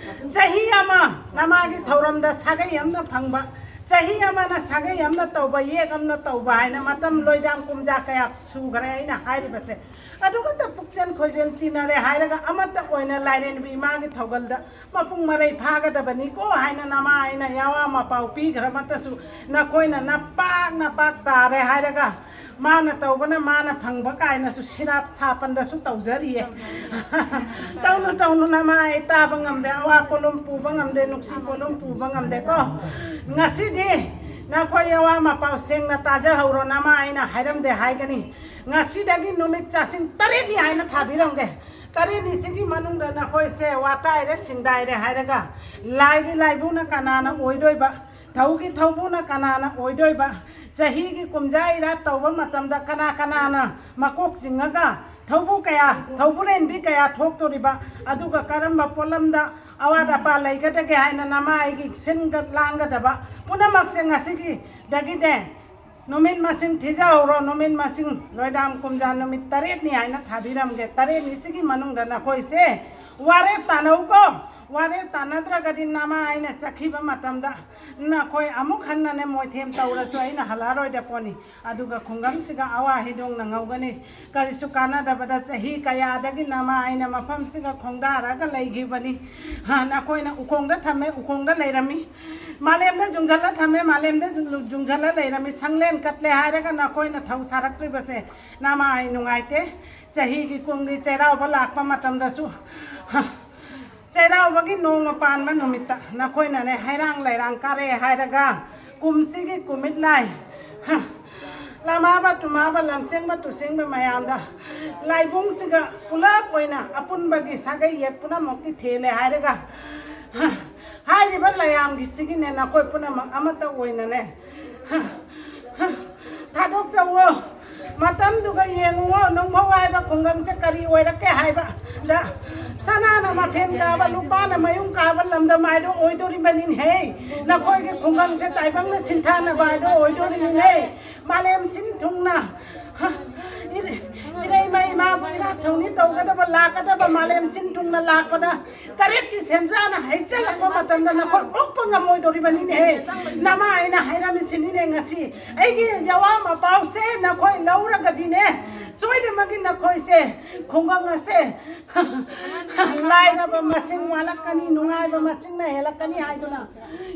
ꯆꯍꯤ ꯑꯃ ꯅꯃꯥꯒꯤ ꯊꯧꯔꯝꯗ ꯁꯥꯒꯩ ꯑꯃꯅ ꯐꯪꯕ, ꯆꯍꯤ ꯑꯃꯅ ꯁꯥꯒꯩ ꯑꯃꯅ ꯇꯧꯕ, ꯌꯦꯛ ꯑꯃꯅ ꯇꯧꯕ ꯍꯥꯏꯅ ꯃꯇꯝ ꯂꯣꯏꯗꯥꯝ ꯀꯨꯝꯖꯥ ꯀꯌꯥ ꯁꯨꯈ꯭ꯔꯦ ꯑꯩꯅ ꯍꯥꯏꯔꯤꯕꯁꯦ꯫ ꯑꯗꯨꯒꯇ ꯄꯨꯛꯆꯦꯟ ꯈꯣꯏꯖꯦꯟ ꯇꯤꯟꯅꯔꯦ ꯍꯥꯏꯔꯒ ꯑꯃꯠꯇ ꯑꯣꯏꯅ ꯂꯥꯏꯔꯦꯟꯕꯤ ꯏꯃꯥꯒꯤ ꯊꯧꯒꯜꯗ ꯃꯄꯨꯡ ꯃꯔꯩ ꯐꯥꯒꯗꯕꯅꯤꯀꯣ ꯍꯥꯏꯅ ꯅꯃꯥ ꯑꯩꯅ ꯌꯥꯋꯥ ꯃꯄꯥꯎ ꯄꯤꯈ꯭ꯔꯃꯛꯇꯁꯨ ꯅꯈꯣꯏꯅ ꯅꯄꯥꯛ ꯅꯄꯥꯛ ꯇꯥꯔꯦ ꯍꯥꯏꯔꯒ ꯃꯥꯅ ꯇꯧꯕꯅ ꯃꯥꯅ ꯐꯪꯕ ꯀꯥꯏꯅꯁꯨ ꯁꯤꯔꯥꯞ ꯁꯥꯄꯟꯗꯁꯨ ꯇꯧꯖꯔꯤꯌꯦ꯫ ꯇꯧꯅꯨ ꯇꯧꯅꯨ ꯅꯃꯥ ꯑꯩ ꯇꯥꯕ ꯉꯝꯗꯦ, ꯑꯋꯥ ꯄꯣꯠꯂꯨꯝ ꯄꯨꯕ ꯉꯝꯗꯦ, ꯅꯨꯡꯁꯤ ꯄꯣꯠꯂꯨꯝ ꯄꯨꯕ ꯉꯝꯗꯦꯀꯣ꯫ ꯉꯁꯤꯗꯤ ꯅꯈꯣꯏ ꯑꯋꯥ ꯃꯄꯥꯎ ꯁꯦꯡꯅ ꯇꯥꯖꯍꯧꯔꯣ꯫ ꯅꯃꯥ ꯑꯩꯅ ꯍꯥꯏꯔꯝꯗꯦ ꯍꯥꯏꯒꯅꯤ꯫ ꯉꯁꯤꯗꯒꯤ ꯅꯨꯃꯤꯠ ꯆꯥꯁꯤꯡ ꯇꯔꯦꯠꯅꯤ ꯍꯥꯏꯅ ꯊꯥꯕꯤꯔꯝꯒꯦ꯫ ꯇꯔꯦꯠꯅꯤꯁꯤꯒꯤ ꯃꯅꯨꯡꯗ ꯅꯈꯣꯏꯁꯦ ꯋꯥꯇꯥꯏꯔꯦ ꯁꯤꯡꯗꯥꯏꯔꯦ ꯍꯥꯏꯔꯒ ꯂꯥꯏꯒꯤ ꯂꯥꯏꯕꯨꯅ ꯀꯅꯥꯅ ꯑꯣꯏꯗꯣꯏꯕ, ꯊꯧꯒꯤ ꯊꯧꯕꯨꯅ ꯀꯅꯥꯅ ꯑꯣꯏꯗꯣꯏꯕ, ꯆꯍꯤꯒꯤ ꯀꯨꯝꯖꯥ ꯏꯔꯥꯠ ꯇꯧꯕ ꯃꯇꯝꯗ ꯀꯅꯥ ꯀꯅꯥꯅ ꯃꯀꯣꯛ ꯆꯤꯡꯉꯒ ꯊꯧꯕꯨ ꯀꯌꯥ, ꯊꯧꯕꯨꯔꯦꯟꯕꯤ ꯀꯌꯥ ꯊꯣꯛꯇꯣꯔꯤꯕ, ꯑꯗꯨꯒ ꯀꯔꯝꯕ ꯄꯣꯠꯂꯝꯗ ꯑꯋꯥꯠ ꯑꯄꯥ ꯂꯩꯒꯗꯒꯦ ꯍꯥꯏꯅ ꯅꯃꯥ ꯑꯩꯒꯤ ꯁꯤꯟꯒ ꯂꯥꯡꯒꯗꯕ ꯄꯨꯝꯅꯃꯛꯁꯦ ꯉꯁꯤꯒꯤꯗꯒꯤꯅꯦ ꯅꯨꯃꯤꯠ ꯃꯁꯤꯡ ꯊꯤꯖꯍꯧꯔꯣ꯫ ꯅꯨꯃꯤꯠ ꯃꯁꯤꯡ ꯂꯣꯏꯗꯥꯝ ꯀꯨꯝꯖꯥ ꯅꯨꯃꯤꯠ ꯇꯔꯦꯠꯅꯤ ꯍꯥꯏꯅ ꯊꯥꯕꯤꯔꯝꯒꯦ꯫ ꯇꯔꯦꯠꯅꯤꯁꯤꯒꯤ ꯃꯅꯨꯡꯗ ꯅꯈꯣꯏꯁꯦ ꯋꯥꯔꯦꯞ ꯇꯥꯅꯧꯀꯣ꯫ ꯋꯥꯔꯦꯞ ꯇꯥꯅꯗ꯭ꯔꯒꯗꯤ ꯅꯃꯥ ꯑꯩꯅ ꯆꯠꯈꯤꯕ ꯃꯇꯝꯗ ꯅꯈꯣꯏ ꯑꯃꯨꯛ ꯍꯟꯅꯅꯦ ꯃꯣꯏꯊꯦꯝ ꯇꯧꯔꯁꯨ ꯑꯩꯅ ꯍꯜꯂꯛꯑꯔꯣꯏꯗ ꯄꯣꯠꯅꯤ꯫ ꯑꯗꯨꯒ ꯈꯨꯡꯒꯪꯁꯤꯒ ꯑꯋꯥ ꯍꯤꯗꯣꯡꯅ ꯉꯧꯒꯅꯤ꯫ ꯀꯔꯤꯁꯨ ꯀꯥꯟꯅꯗꯕꯗ ꯆꯍꯤ ꯀꯌꯥꯗꯒꯤ ꯅꯃꯥ ꯑꯩꯅ ꯃꯐꯝꯁꯤꯒ ꯈꯣꯡꯗꯥꯔꯒ ꯂꯩꯈꯤꯕꯅꯤ꯫ ꯍꯥ, ꯅꯈꯣꯏꯅ ꯎꯈꯣꯡꯗ ꯊꯝꯃꯦ, ꯎꯈꯣꯡꯗ ꯂꯩꯔꯝꯃꯤ꯫ ꯃꯥꯂꯦꯝꯗ ꯖꯨꯡꯖꯜꯂ ꯊꯝꯃꯦ, ꯃꯥꯂꯦꯝꯗ ꯖꯨꯡ-, ꯖꯨꯡꯖꯜꯂ ꯂꯩꯔꯝꯃꯤ꯫ ꯁꯪꯂꯦꯟ ꯀꯠꯂꯦ ꯍꯥꯏꯔꯒ ꯅꯈꯣꯏꯅ ꯊꯧ ꯁꯥꯔꯛꯇ꯭ꯔꯤꯕꯁꯦ ꯅꯃꯥ ꯑꯩ ꯅꯨꯡꯉꯥꯏꯇꯦ꯫ ꯆꯍꯤꯒꯤ ꯀꯨꯝꯒꯤ ꯆꯩꯔꯥꯎꯕ ꯂꯥꯛꯄ ꯃꯇꯝꯗꯁꯨ, ꯍꯥ, ꯆꯩꯔꯥꯎꯕꯒꯤ ꯅꯣꯡꯃ ꯄꯥꯟꯕ ꯅꯨꯃꯤꯠꯇ ꯅꯈꯣꯏꯅꯅꯦ ꯍꯩꯔꯥꯡ ꯂꯩꯔꯥꯡ ꯀꯥꯔꯛꯑꯦ ꯍꯥꯏꯔꯒ ꯀꯨꯝꯁꯤꯒꯤ ꯀꯨꯃꯤꯠ ꯂꯥꯏ, ꯍꯥ, ꯂꯃꯥꯕ ꯇꯨꯃꯥꯕ, ꯂꯝꯁꯦꯡꯕ ꯇꯨꯁꯦꯡꯕ ꯃꯌꯥꯝꯗ, ꯂꯥꯏꯕꯨꯡꯁꯤꯒ ꯄꯨꯂꯞ ꯑꯣꯏꯅ ꯑꯄꯨꯟꯕꯒꯤ ꯁꯥꯒꯩ ꯌꯦꯛ ꯄꯨꯝꯅꯃꯛꯀꯤ ꯊꯦꯜꯂꯦ ꯍꯥꯏꯔꯒ, ꯍꯥꯏꯔꯤꯕ ꯂꯩꯌꯥꯝꯒꯤꯁꯤꯒꯤꯅꯦ, ꯅꯈꯣꯏ ꯄꯨꯝꯅꯃꯛ ꯑꯃꯠꯇ ꯑꯣꯏꯅꯅꯦ ꯊꯥꯗꯣꯛꯆꯧꯋꯣ꯫ ꯃꯇꯝꯗꯨꯒ ꯌꯦꯡꯉꯨꯋꯣ, ꯅꯨꯡꯐꯧ ꯍꯥꯏꯕ ꯈꯨꯡꯒꯪꯁꯦ ꯀꯔꯤ ꯑꯣꯏꯔꯛꯀꯦ ꯍꯥꯏꯕꯗ, ꯁꯅꯥꯅ ꯃꯐꯦꯟ ꯀꯥꯕ, ꯂꯨꯄꯥꯅ ꯃꯌꯨꯡ ꯀꯥꯕ ꯂꯝꯗꯝ ꯍꯥꯏꯗꯣ ꯑꯣꯏꯗꯣꯔꯤꯕꯅꯤꯅꯦꯍꯦ꯫ ꯅꯈꯣꯏꯒꯤ ꯈꯨꯡꯒꯪꯁꯦ ꯇꯥꯏꯕꯪꯅ ꯁꯤꯡꯊꯥꯅꯕ ꯍꯥꯏꯗꯣ ꯑꯣꯏꯗꯣꯔꯤꯕꯅꯤꯅꯦ꯫ ꯃꯥꯂꯦꯝ ꯁꯤꯟ ꯊꯨꯡꯅ, ꯍ, ꯏꯔꯩ-, ꯏꯔꯩꯃ ꯏꯃꯥꯕꯨ ꯏꯔꯥꯠ ꯊꯧꯅꯤ ꯇꯧꯒꯗꯕ, ꯂꯥꯛꯀꯗꯕ ꯃꯥꯂꯦꯝ ꯁꯤꯟ ꯊꯨꯡꯅ ꯂꯥꯛꯄꯗ, ꯇꯔꯦꯠꯀꯤ ꯁꯦꯟꯖꯥꯅ ꯍꯩꯖꯜꯂꯛꯄ ꯃꯇꯝꯗ ꯅꯈꯣꯏ ꯑꯣꯛꯄ ꯉꯝꯃꯣꯏꯗꯣꯔꯤꯕꯅꯤꯅꯦꯍꯦ꯫ ꯅꯃꯥ ꯑꯩꯅ ꯍꯥꯏꯔꯝꯃꯤꯁꯤꯅꯤꯅꯦ ꯉꯁꯤ꯫ ꯑꯩꯒꯤ ꯌꯥꯋꯥ ꯃꯄꯥꯎꯁꯦ ꯅꯈꯣꯏ ꯂꯧꯔꯒꯗꯤꯅꯦ, ꯁꯣꯏꯗꯅꯃꯛꯀꯤ ꯅꯈꯣꯏꯁꯦ ꯈꯨꯡꯒꯪ ꯑꯁꯦ ꯂꯥꯏꯔꯕ ꯃꯁꯤꯡ ꯋꯥꯠꯂꯛꯀꯅꯤ, ꯅꯨꯡꯉꯥꯏꯕ ꯃꯁꯤꯡꯅ ꯍꯦꯜꯂꯛꯀꯅꯤ ꯍꯥꯏꯗꯨꯅ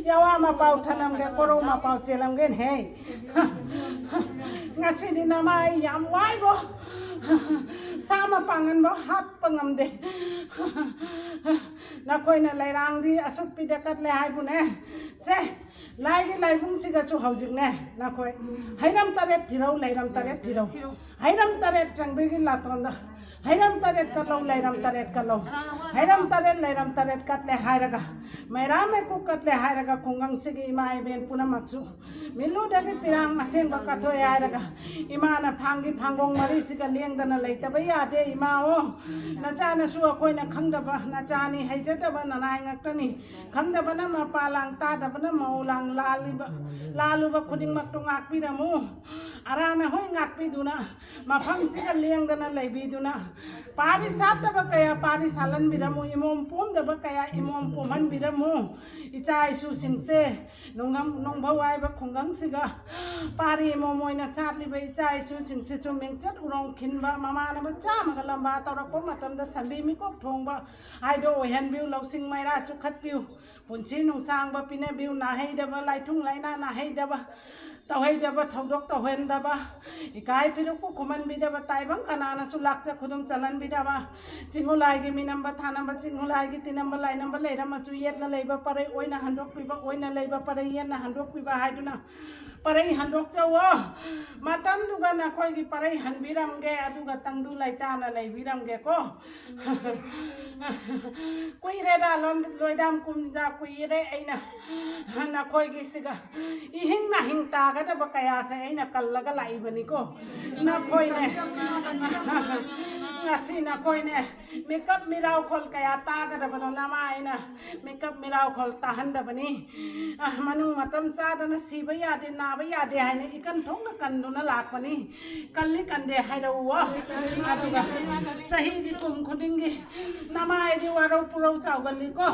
ꯌꯥꯋꯥ ꯃꯄꯥꯎ ꯊꯅꯝꯒꯦ, ꯀꯣꯔꯧ ꯃꯄꯥꯎ ꯆꯦꯜꯂꯝꯒꯦꯅꯦꯍꯦ꯫ ꯉꯁꯤꯗꯤ ꯅꯃꯥ ꯑꯩ ꯌꯥꯝ ꯋꯥꯏꯕꯣ꯫ ꯁꯥ ꯃꯄꯥꯡꯒꯟꯕ ꯍꯥꯞꯄ ꯉꯝꯗꯦ꯫ ꯅꯈꯣꯏꯅ ꯂꯩꯔꯥꯡꯗꯤ ꯑꯁꯨꯛ ꯄꯤꯗ ꯀꯠꯂꯦ ꯍꯥꯏꯕꯨꯅꯦ꯫ ꯁꯦ, ꯂꯥꯏꯒꯤ ꯂꯥꯏꯕꯨꯡꯁꯤꯒꯁꯨ ꯍꯧꯖꯤꯛꯅꯦ, ꯅꯈꯣꯏ ꯍꯩꯔꯝ ꯇꯔꯦꯠ ꯊꯤꯔꯧ, ꯂꯩꯔꯝ ꯇꯔꯦꯠ ꯊꯤꯔꯧ꯫ ꯍꯩꯔꯝ ꯇꯔꯦꯠ ꯆꯪꯕꯤꯒꯤ ꯂꯥꯇꯣꯟꯗ ꯍꯩꯔꯝ ꯇꯔꯦꯠ ꯀꯠꯂꯧ, ꯂꯩꯔꯝ ꯇꯔꯦꯠ ꯀꯠꯂꯧ꯫ ꯍꯩꯔꯝ ꯇꯔꯦꯠ, ꯂꯩꯔꯝ ꯇꯔꯦꯠ ꯀꯠꯂꯦ ꯍꯥꯏꯔꯒ, ꯃꯩꯔꯥ ꯃꯩꯀꯨ ꯀꯠꯂꯦ ꯍꯥꯏꯔꯒ, ꯈꯨꯡꯒꯪꯁꯤꯒꯤ ꯏꯃꯥ ꯏꯕꯦꯟ ꯄꯨꯝꯅꯃꯛꯁꯨ ꯃꯤꯠꯂꯨꯗꯒꯤ ꯄꯤꯔꯥꯡ ꯑꯁꯦꯡꯕ ꯀꯠꯊꯣꯛꯑꯦ ꯍꯥꯏꯔꯒ, ꯏꯃꯥꯅ ꯐꯥꯡꯒꯤ ꯐꯥꯡꯒꯣꯡ ꯃꯔꯤꯁꯤꯒ ꯂꯦꯡꯗꯅ ꯂꯩꯇꯕ ꯌꯥꯗꯦ꯫ ꯏꯃꯥꯑꯣ, ꯅꯆꯥꯅꯁꯨ ꯑꯩꯈꯣꯏꯅ ꯈꯪꯗꯕ ꯅꯆꯥꯅꯤ, ꯍꯩꯖꯗꯕ ꯅꯅꯥꯏ ꯉꯥꯛꯇꯅꯤ꯫ ꯈꯪꯗꯕꯅ ꯃꯄꯥ ꯂꯥꯡ, ꯇꯥꯗꯕꯅ ꯃꯧ ꯂꯥꯡ, ꯂꯥꯜꯂꯤꯕ, ꯂꯥꯜꯂꯨꯕ ꯈꯨꯗꯤꯡꯃꯛꯇꯨ ꯉꯥꯛꯄꯤꯔꯝꯃꯨ꯫ ꯑꯔꯥꯅ ꯍꯣꯏ ꯉꯥꯛꯄꯤꯗꯨꯅ, ꯃꯐꯝꯁꯤꯒ ꯂꯦꯡꯗꯅ ꯂꯩꯕꯤꯗꯨꯅ, ꯄꯥꯔꯤ ꯁꯥꯠꯇꯕ ꯀꯌꯥ ꯄꯥꯔꯤ ꯁꯥꯠꯍꯟꯕꯤꯔꯝꯃꯨ, ꯏꯃꯣꯝ ꯄꯣꯝꯗꯕ ꯀꯌꯥ ꯏꯃꯣꯝ ꯄꯣꯝꯍꯟꯕꯤꯔꯝꯃꯨ꯫ ꯏꯆꯥ ꯏꯁꯨꯁꯤꯡꯁꯦ ꯅꯨꯡꯉꯝ-, ꯅꯨꯡꯐꯧ ꯍꯥꯏꯕ ꯈꯨꯡꯒꯪꯁꯤꯒ ꯄꯥꯔꯤ ꯏꯃꯣꯝ ꯑꯣꯏꯅ ꯁꯥꯠꯂꯤꯕ ꯏꯆꯥ ꯏꯁꯨꯁꯤꯡꯁꯤꯁꯨ ꯃꯤꯡꯆꯠ ꯎꯔꯣꯡ ꯈꯤꯟꯕ, ꯃꯃꯥꯟꯅꯕ ꯆꯥꯝꯃꯒ ꯂꯝꯕꯥ ꯇꯧꯔꯛꯄ ꯃꯇꯝꯗ ꯁꯝꯕꯤ ꯃꯤꯀꯣꯛ ꯊꯣꯡꯕ ꯍꯥꯏꯗꯣ ꯑꯣꯏꯍꯟꯕꯤꯌꯨ, ꯂꯧꯁꯤꯡ ꯃꯩꯔꯥ ꯆꯨꯈꯠꯄꯤꯌꯨ, ꯄꯨꯟꯁꯤ ꯅꯨꯡꯁꯥꯡꯕ ꯄꯤꯅꯕꯤꯌꯨ, ꯅꯥꯍꯩꯗꯕ, ꯂꯥꯏꯊꯨꯡ ꯂꯥꯏꯅꯥ ꯅꯥꯍꯩꯗꯕ, ꯇꯧꯍꯩꯗꯕ ꯊꯧꯗꯣꯛ ꯇꯧꯍꯟꯗꯕ, ꯏꯀꯥꯏ ꯐꯤꯔꯨꯛꯄꯨ ꯈꯨꯝꯍꯟꯕꯤꯗꯕ, ꯇꯥꯏꯕꯪ ꯀꯅꯥꯅꯁꯨ ꯂꯥꯛꯆ ꯈꯨꯗꯨꯝ ꯆꯜꯍꯟꯕꯤꯗꯕ, ꯆꯤꯡꯍꯨꯂꯥꯏꯒꯤ ꯃꯤꯅꯝꯕ ꯊꯥꯅꯝꯕ, ꯆꯤꯡꯍꯨꯂꯥꯏꯒꯤ ꯇꯤꯅꯝꯕ ꯂꯥꯏꯅꯝꯕ ꯂꯩꯔꯝꯃꯁꯨ, ꯌꯦꯠꯅ ꯂꯩꯕ ꯄꯔꯩ ꯑꯣꯏꯅ ꯍꯟꯗꯣꯛꯄꯤꯕ, ꯑꯣꯏꯅ ꯂꯩꯕ ꯄꯔꯩ ꯌꯦꯠꯅ ꯍꯟꯗꯣꯛꯄꯤꯕ ꯍꯥꯏꯗꯨꯅ ꯄꯔꯩ ꯍꯟꯗꯣꯛꯆꯧꯋꯣ꯫ ꯃꯇꯝꯗꯨꯒ ꯅꯈꯣꯏꯒꯤ ꯄꯔꯩ ꯍꯟꯕꯤꯔꯝꯒꯦ, ꯑꯗꯨꯒ ꯇꯪꯗꯨ ꯂꯩꯇꯥꯅ ꯂꯩꯕꯤꯔꯝꯒꯦꯀꯣ꯫ ꯀꯨꯏꯔꯦꯗ ꯂꯣꯝ-, ꯂꯣꯏꯗꯥꯝ ꯀꯨꯝꯖꯥ ꯀꯨꯏꯔꯦ ꯑꯩꯅ ꯅꯈꯣꯏꯒꯤꯁꯤꯒ ꯏꯍꯤꯡ ꯅꯥꯍꯤꯡ ꯇꯥꯒꯗꯕ ꯀꯌꯥꯁꯦ ꯑꯩꯅ ꯀꯜꯂꯒ ꯂꯥꯛꯏꯕꯅꯤꯀꯣ꯫ ꯅꯈꯣꯏꯅꯦ, ꯉꯁꯤ ꯅꯈꯣꯏꯅꯦ, ꯃꯤꯀꯞ ꯃꯤꯔꯥꯎꯈꯣꯜ ꯀꯌꯥ ꯇꯥꯒꯗꯕꯅꯣ ꯅꯃꯥ ꯑꯩꯅ ꯃꯤꯀꯞ ꯃꯤꯔꯥꯎꯈꯣꯜ ꯇꯥꯍꯟꯗꯕꯅꯤ꯫ ꯑ, ꯃꯅꯨꯡ ꯃꯇꯝ ꯆꯥꯗꯅ ꯁꯤꯕ ꯌꯥꯗꯦ, ꯅꯥꯕ ꯌꯥꯗꯦ ꯍꯥꯏꯅ ꯏꯀꯟ ꯊꯣꯛꯅ ꯀꯟꯗꯨꯅ ꯂꯥꯛꯄꯅꯤ꯫ ꯀꯜꯂꯤ ꯀꯟꯗꯦ ꯍꯥꯏꯔꯛꯎꯋꯣ꯫ ꯑꯗꯨꯒ ꯆꯍꯤꯗꯤ ꯀꯨꯝ ꯈꯨꯗꯤꯡꯒꯤ ꯅꯃꯥꯏꯗꯤ ꯋꯥꯔꯧ ꯄꯨꯔꯧ ꯆꯥꯎꯒꯜꯂꯤꯀꯣ꯫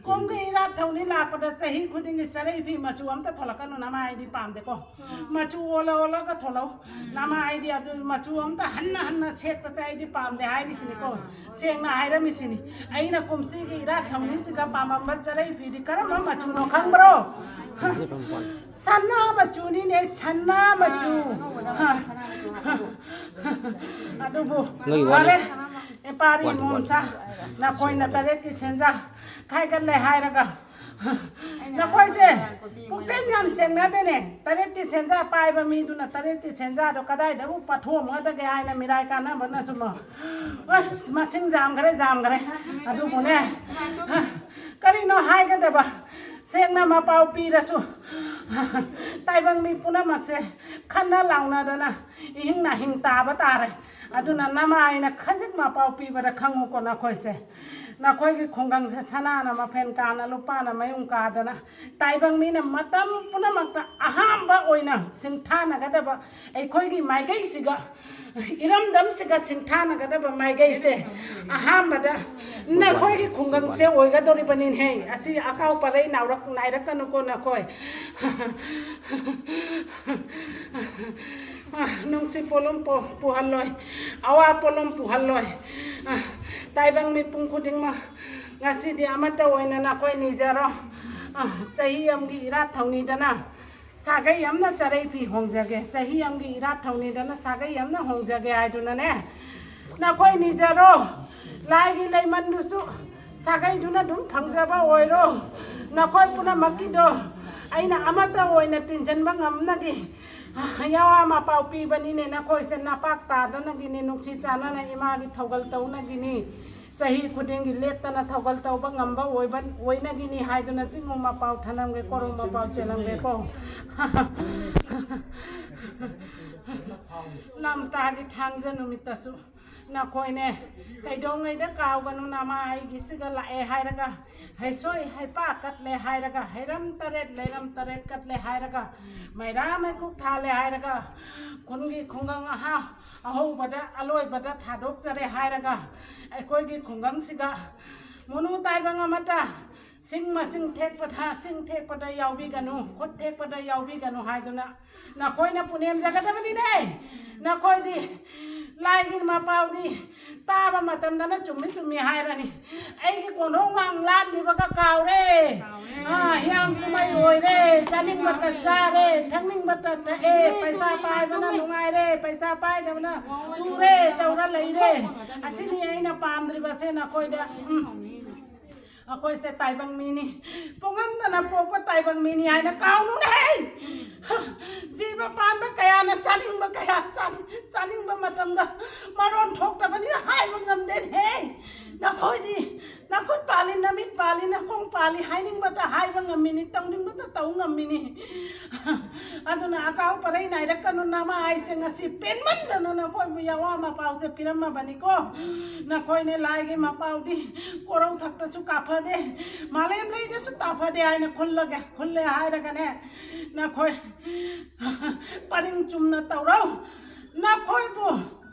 ꯀꯨꯝꯒꯤ ꯏꯔꯥꯠ ꯊꯧꯅꯤ ꯂꯥꯛꯄꯗ ꯆꯍꯤ ꯈꯨꯗꯤꯡꯒꯤ ꯆꯔꯩ ꯐꯤ ꯃꯆꯨ ꯑꯝꯇ ꯊꯣꯛꯂꯛꯀꯅꯨ, ꯅꯃꯥꯏꯗꯤ ꯄꯥꯝꯗꯦꯀꯣ꯫ ꯃꯆꯨ ꯑꯣꯜꯂ ꯑꯣꯜꯂꯒ ꯊꯣꯛꯂꯛꯎ꯫ ꯅꯃꯥꯏꯗꯤ ꯑꯗꯨ ꯃꯆꯨ ꯑꯝꯇ ꯍꯟꯅ ꯍꯟꯅ ꯁꯦꯠꯄꯁꯦ ꯑꯩꯗꯤ ꯄꯥꯝꯗꯦ ꯍꯥꯏꯔꯤꯁꯤꯅꯤꯀꯣ꯫ ꯁꯦꯡꯅ ꯍꯥꯏꯔꯝꯃꯤꯁꯤꯅꯤ꯫ ꯑꯩꯅ ꯀꯨꯝꯁꯤꯒꯤ ꯏꯔꯥꯠ ꯊꯧꯅꯤꯁꯤꯒ ꯄꯥꯝꯃꯝꯕ ꯆꯔꯩ ꯐꯤꯗꯤ ꯀꯔꯝꯕ ꯃꯆꯨꯅꯣ ꯈꯪꯕ꯭ꯔꯣ? ꯁꯅꯥ ꯃꯆꯨꯅꯤꯅꯦ, ꯁꯅꯥ ꯃꯆꯨ꯫ ꯑꯗꯨꯕꯨ ꯅꯣꯏ ꯋꯥꯂꯤ꯫ ꯐꯔꯦ, ꯏꯄꯥꯔꯤ ꯋꯥꯂꯤ, ꯋꯥꯂꯤ꯫ ꯃꯣꯝꯁꯥ, ꯅꯈꯣꯏꯅ ꯇꯔꯦꯠꯀꯤ ꯁꯦꯟꯖꯥ ꯈꯥꯏꯒꯠꯂꯦ ꯍꯥꯏꯔꯒ ꯅꯈꯣꯏꯁꯦ ꯄꯨꯛꯆꯦꯜ ꯌꯥꯝ ꯁꯦꯡꯅꯗꯦꯅꯦ꯫ ꯇꯔꯦꯠꯀꯤ ꯁꯦꯟꯖꯥ ꯄꯥꯏꯕ ꯃꯤꯗꯨꯅ ꯇꯔꯦꯠꯀꯤ ꯁꯦꯟꯖꯥꯗꯣ ꯀꯗꯥꯏꯗꯕꯨ ꯄꯊꯣꯝꯒꯗꯒꯦ ꯍꯥꯏꯅ ꯃꯤꯔꯥꯏ ꯀꯥꯟꯅꯕꯅꯁꯨ ꯃ-, ꯑꯁ, ꯃꯁꯤꯡ ꯌꯥꯝꯈ꯭ꯔꯦ, ꯌꯥꯝꯈ꯭ꯔꯦ꯫ ꯑꯗꯨꯕꯨꯅꯦ, ꯀꯔꯤꯅꯣ ꯍꯥꯏꯒꯗꯕ? ꯁꯦꯡꯅ ꯃꯄꯥꯎ ꯄꯤꯔꯁꯨ, ꯇꯥꯏꯕꯪ ꯃꯤ ꯄꯨꯝꯅꯃꯛꯁꯦ ꯈꯟꯅ ꯂꯥꯎꯅꯗꯅ ꯏꯍꯤꯡ ꯅꯥꯍꯤꯡ ꯇꯥꯕ ꯇꯥꯔꯦ꯫ ꯑꯗꯨꯅ ꯅꯃꯥ ꯑꯩꯅ ꯈꯖꯤꯛ ꯃꯄꯥꯎ ꯄꯤꯕꯗ ꯈꯪꯉꯨꯀꯣ ꯅꯈꯣꯏꯁꯦ꯫ ꯅꯈꯣꯏꯒꯤ ꯈꯨꯡꯒꯪꯁꯦ ꯁꯅꯥꯅ ꯃꯐꯦꯟ ꯀꯥꯅ, ꯂꯨꯄꯥꯅ ꯃꯌꯨꯡ ꯀꯥꯗꯅ, ꯇꯥꯏꯕꯪ ꯃꯤꯅ ꯃꯇꯝ ꯄꯨꯝꯅꯃꯛꯇ ꯑꯍꯥꯟꯕ ꯑꯣꯏꯅ ꯁꯤꯡꯊꯥꯅꯒꯗꯕ ꯑꯩꯈꯣꯏꯒꯤ ꯃꯥꯏꯀꯩꯁꯤꯒ, ꯏꯔꯝꯗꯝꯁꯤꯒ ꯁꯤꯡꯊꯥꯅꯒꯗꯕ ꯃꯥꯏꯀꯩꯁꯦ ꯑꯍꯥꯟꯕꯗ ꯅꯈꯣꯏꯒꯤ ꯈꯨꯡꯒꯪꯁꯦ ꯑꯣꯏꯒꯗꯧꯔꯤꯕꯅꯤꯅꯦ꯫ ꯑꯁꯤ ꯑꯀꯥꯎ ꯄꯔꯩ ꯅꯥꯎꯔꯛ-, ꯅꯥꯏꯔꯛꯀꯅꯨꯀꯣ ꯅꯈꯣꯏ꯫ ꯅꯨꯡꯁꯤ ꯄꯣꯠꯂꯨꯝ ꯄꯣ-, ꯄꯨꯍꯜꯂꯣꯏ, ꯑꯋꯥ ꯄꯣꯠꯂꯨꯝ ꯄꯨꯍꯜꯂꯣꯏ꯫ ꯇꯥꯏꯕꯪ ꯃꯤꯄꯨꯝ ꯈꯨꯗꯤꯡꯃꯛ ꯉꯁꯤꯗꯤ ꯑꯃꯠꯇ ꯑꯣꯏꯅ ꯅꯈꯣꯏ ꯅꯤꯖꯔꯣ꯫ ꯆꯍꯤ ꯑꯃꯒꯤ ꯏꯔꯥꯠ ꯊꯧꯅꯤꯗꯅ ꯁꯥꯒꯩ ꯑꯃꯅ ꯆꯔꯩ ꯐꯤ ꯍꯣꯡꯖꯒꯦ, ꯆꯍꯤ ꯑꯃꯒꯤ ꯏꯔꯥꯠ ꯊꯧꯅꯤꯗꯅ ꯁꯥꯒꯩ ꯑꯃꯅ ꯍꯣꯡꯖꯒꯦ ꯍꯥꯏꯗꯨꯅꯅꯦ, ꯅꯈꯣꯏ ꯅꯤꯖꯔꯣ꯫ ꯂꯥꯏꯒꯤ ꯂꯩꯃꯟꯗꯨꯁꯨ ꯁꯥꯒꯩꯗꯨꯅ ꯑꯗꯨꯝ ꯐꯪꯖꯕ ꯑꯣꯏꯔꯣ꯫ ꯅꯈꯣꯏ ꯄꯨꯝꯅꯃꯛꯀꯤꯗꯣ ꯑꯩꯅ ꯑꯃꯠꯇ ꯑꯣꯏꯅ ꯇꯤꯟꯁꯤꯟꯕ ꯉꯝꯅꯒꯤ ꯌꯥꯋꯥ ꯃꯄꯥꯎ ꯄꯤꯕꯅꯤꯅꯦ꯫ ꯅꯈꯣꯏꯁꯦ ꯅꯄꯥꯛ ꯇꯥꯗꯅꯒꯤꯅꯤ, ꯅꯨꯡꯁꯤ ꯆꯥꯟꯅꯅ ꯏꯃꯥꯒꯤ ꯊꯧꯒꯜ ꯇꯧꯅꯒꯤꯅꯤ꯫ ꯆꯍꯤ ꯈꯨꯗꯤꯡꯒꯤ ꯂꯦꯞꯇꯅ ꯊꯧꯒꯜ ꯇꯧꯕ ꯉꯝꯕ ꯑꯣꯏꯕ, ꯑꯣꯏꯅꯒꯤꯅꯤ ꯍꯥꯏꯗꯨꯅ ꯆꯤꯡꯉꯨ ꯃꯄꯥꯎ ꯊꯅꯝꯒꯦ, ꯀꯣꯔꯧ ꯃꯄꯥꯎ ꯆꯦꯜꯂꯝꯒꯦꯀꯣ꯫ ꯂꯝꯇꯥꯒꯤ ꯊꯥꯡꯖ ꯅꯨꯃꯤꯠꯇꯁꯨ ꯅꯈꯣꯏꯅꯦ ꯀꯩꯗꯧꯉꯩꯗ ꯀꯥꯎꯒꯅꯨ, ꯅꯃꯥ ꯑꯩꯒꯤꯁꯤꯒ ꯂꯥꯛꯑꯦ ꯍꯥꯏꯔꯒ, ꯍꯩꯁꯣꯏ ꯍꯩꯄꯥ ꯀꯠꯂꯦ ꯍꯥꯏꯔꯒ, ꯍꯩꯔꯝ ꯇꯔꯦꯠ ꯂꯩꯔꯝ ꯇꯔꯦꯠ ꯀꯠꯂꯦ ꯍꯥꯏꯔꯒ, ꯃꯩꯔꯥ ꯃꯩꯀꯨꯞ ꯊꯥꯜꯂꯦ ꯍꯥꯏꯔꯒ, ꯈꯨꯟꯒꯤ ꯈꯨꯡꯒꯪ ꯑꯍꯥ ꯑꯍꯧꯕꯗ ꯑꯂꯣꯏꯕꯗ ꯊꯥꯗꯣꯛꯆꯔꯦ ꯍꯥꯏꯔꯒ, ꯑꯩꯈꯣꯏꯒꯤ ꯈꯨꯡꯒꯪꯁꯤꯗ ꯃꯨꯅꯨ ꯇꯥꯏꯕꯪ ꯑꯃꯠꯇ ꯁꯤꯡ ꯃꯁꯤꯡ ꯊꯦꯛꯄꯗ, ꯁꯤꯡ ꯊꯦꯛꯄꯗ ꯌꯥꯎꯕꯤꯒꯅꯨ, ꯈꯨꯠ ꯊꯦꯛꯄꯗ ꯌꯥꯎꯕꯤꯒꯅꯨ ꯍꯥꯏꯗꯨꯅ ꯅꯈꯣꯏꯅ ꯄꯨꯅꯦꯝꯖꯒꯗꯕꯅꯤꯅꯦ꯫ ꯅꯈꯣꯏꯗꯤ ꯂꯥꯏꯒꯤ ꯃꯄꯥꯎꯗꯤ ꯇꯥꯕ ꯃꯇꯝꯗꯅ ꯆꯨꯝꯃꯤ ꯆꯨꯝꯃꯤ ꯍꯥꯏꯔꯅꯤ꯫ ꯑꯩꯒꯤ ꯀꯣꯟꯊꯣꯡ ꯋꯥꯡ ꯂꯥꯟꯈꯤꯕꯒ ꯀꯥꯎꯔꯦ꯫ ꯑꯥ, ꯍꯤꯌꯥꯡ ꯀꯨꯝꯍꯩ ꯑꯣꯏꯔꯦ, ꯆꯥꯅꯤꯡꯕꯇ ꯆꯥꯔꯦ, ꯊꯛꯅꯤꯡꯕꯇ ꯊꯛꯑꯦ, ꯄꯩꯁꯥ ꯄꯥꯏꯕꯅ ꯅꯨꯡꯉꯥꯏꯔꯦ, ꯄꯩꯁꯥ ꯄꯥꯏꯗꯕꯅ ꯇꯨꯔꯦ ꯇꯧꯔ ꯂꯩꯔꯦ꯫ ꯑꯁꯤꯅꯤ ꯑꯩꯅ ꯄꯥꯝꯗ꯭ꯔꯤꯕꯁꯦ ꯅꯈꯣꯏꯗ꯫ ꯎꯝ꯫ ꯑꯩꯈꯣꯏꯁꯦ ꯇꯥꯏꯕꯪ ꯃꯤꯅꯤ, ꯄꯣꯛꯉꯝꯗꯅ ꯄꯣꯛꯄ ꯇꯥꯏꯕꯪ ꯃꯤꯅꯤ ꯍꯥꯏꯅ ꯀꯥꯎꯅꯨꯅꯦꯍꯦ꯫ ꯖꯤꯕ ꯄꯥꯟꯕ ꯀꯌꯥꯅ ꯆꯥꯅꯤꯡꯕ ꯀꯌꯥ ꯆꯥꯅꯤꯡ-, ꯆꯥꯅꯤꯡꯕ ꯃꯇꯝꯗ ꯃꯔꯣꯟ ꯊꯣꯛꯇꯕꯅꯤꯅ ꯍꯥꯏꯕ ꯉꯝꯗꯦꯅꯦꯍꯦ꯫ ꯅꯈꯣꯏꯗꯤ ꯅꯈꯨꯠ ꯄꯥꯜꯂꯤ, ꯅꯃꯤꯠ ꯄꯥꯜꯂꯤ, ꯅꯈꯣꯡ ꯄꯥꯜꯂꯤ ꯍꯥꯏꯅꯤꯡꯕꯇ ꯍꯥꯏꯕ ꯉꯝꯃꯤꯅꯤ, ꯇꯧꯅꯤꯡꯕꯇ ꯇꯧ ꯉꯝꯃꯤꯅꯤ꯫ ꯑꯗꯨꯅ ꯑꯀꯥꯎ ꯄꯔꯩ ꯅꯥꯏꯔꯛꯀꯅꯨ, ꯅꯃꯥ ꯑꯩꯁꯦ ꯉꯁꯤ ꯄꯦꯟꯃꯟꯗꯅ ꯅꯈꯣꯏꯕꯨ ꯌꯥꯋꯥ ꯃꯄꯥꯎꯁꯦ ꯄꯤꯔꯝꯃꯕꯅꯤꯀꯣ꯫ ꯅꯈꯣꯏꯅꯦ ꯂꯥꯏꯒꯤ ꯃꯄꯥꯎꯗꯤ ꯀꯣꯔꯧ ꯊꯛꯇꯁꯨ ꯀꯥꯐꯗꯦ, ꯃꯥꯂꯦꯝ ꯂꯩꯗꯁꯨ ꯇꯥꯐꯗꯦ ꯍꯥꯏꯅ ꯈꯨꯜꯂꯒꯦ, ꯈꯨꯜꯂꯦ ꯍꯥꯏꯔꯒꯅꯦ, ꯅꯈꯣꯏ ꯄꯔꯤꯡ ꯆꯨꯝꯅ ꯇꯧꯔꯧ꯫ ꯅꯈꯣꯏꯕꯨ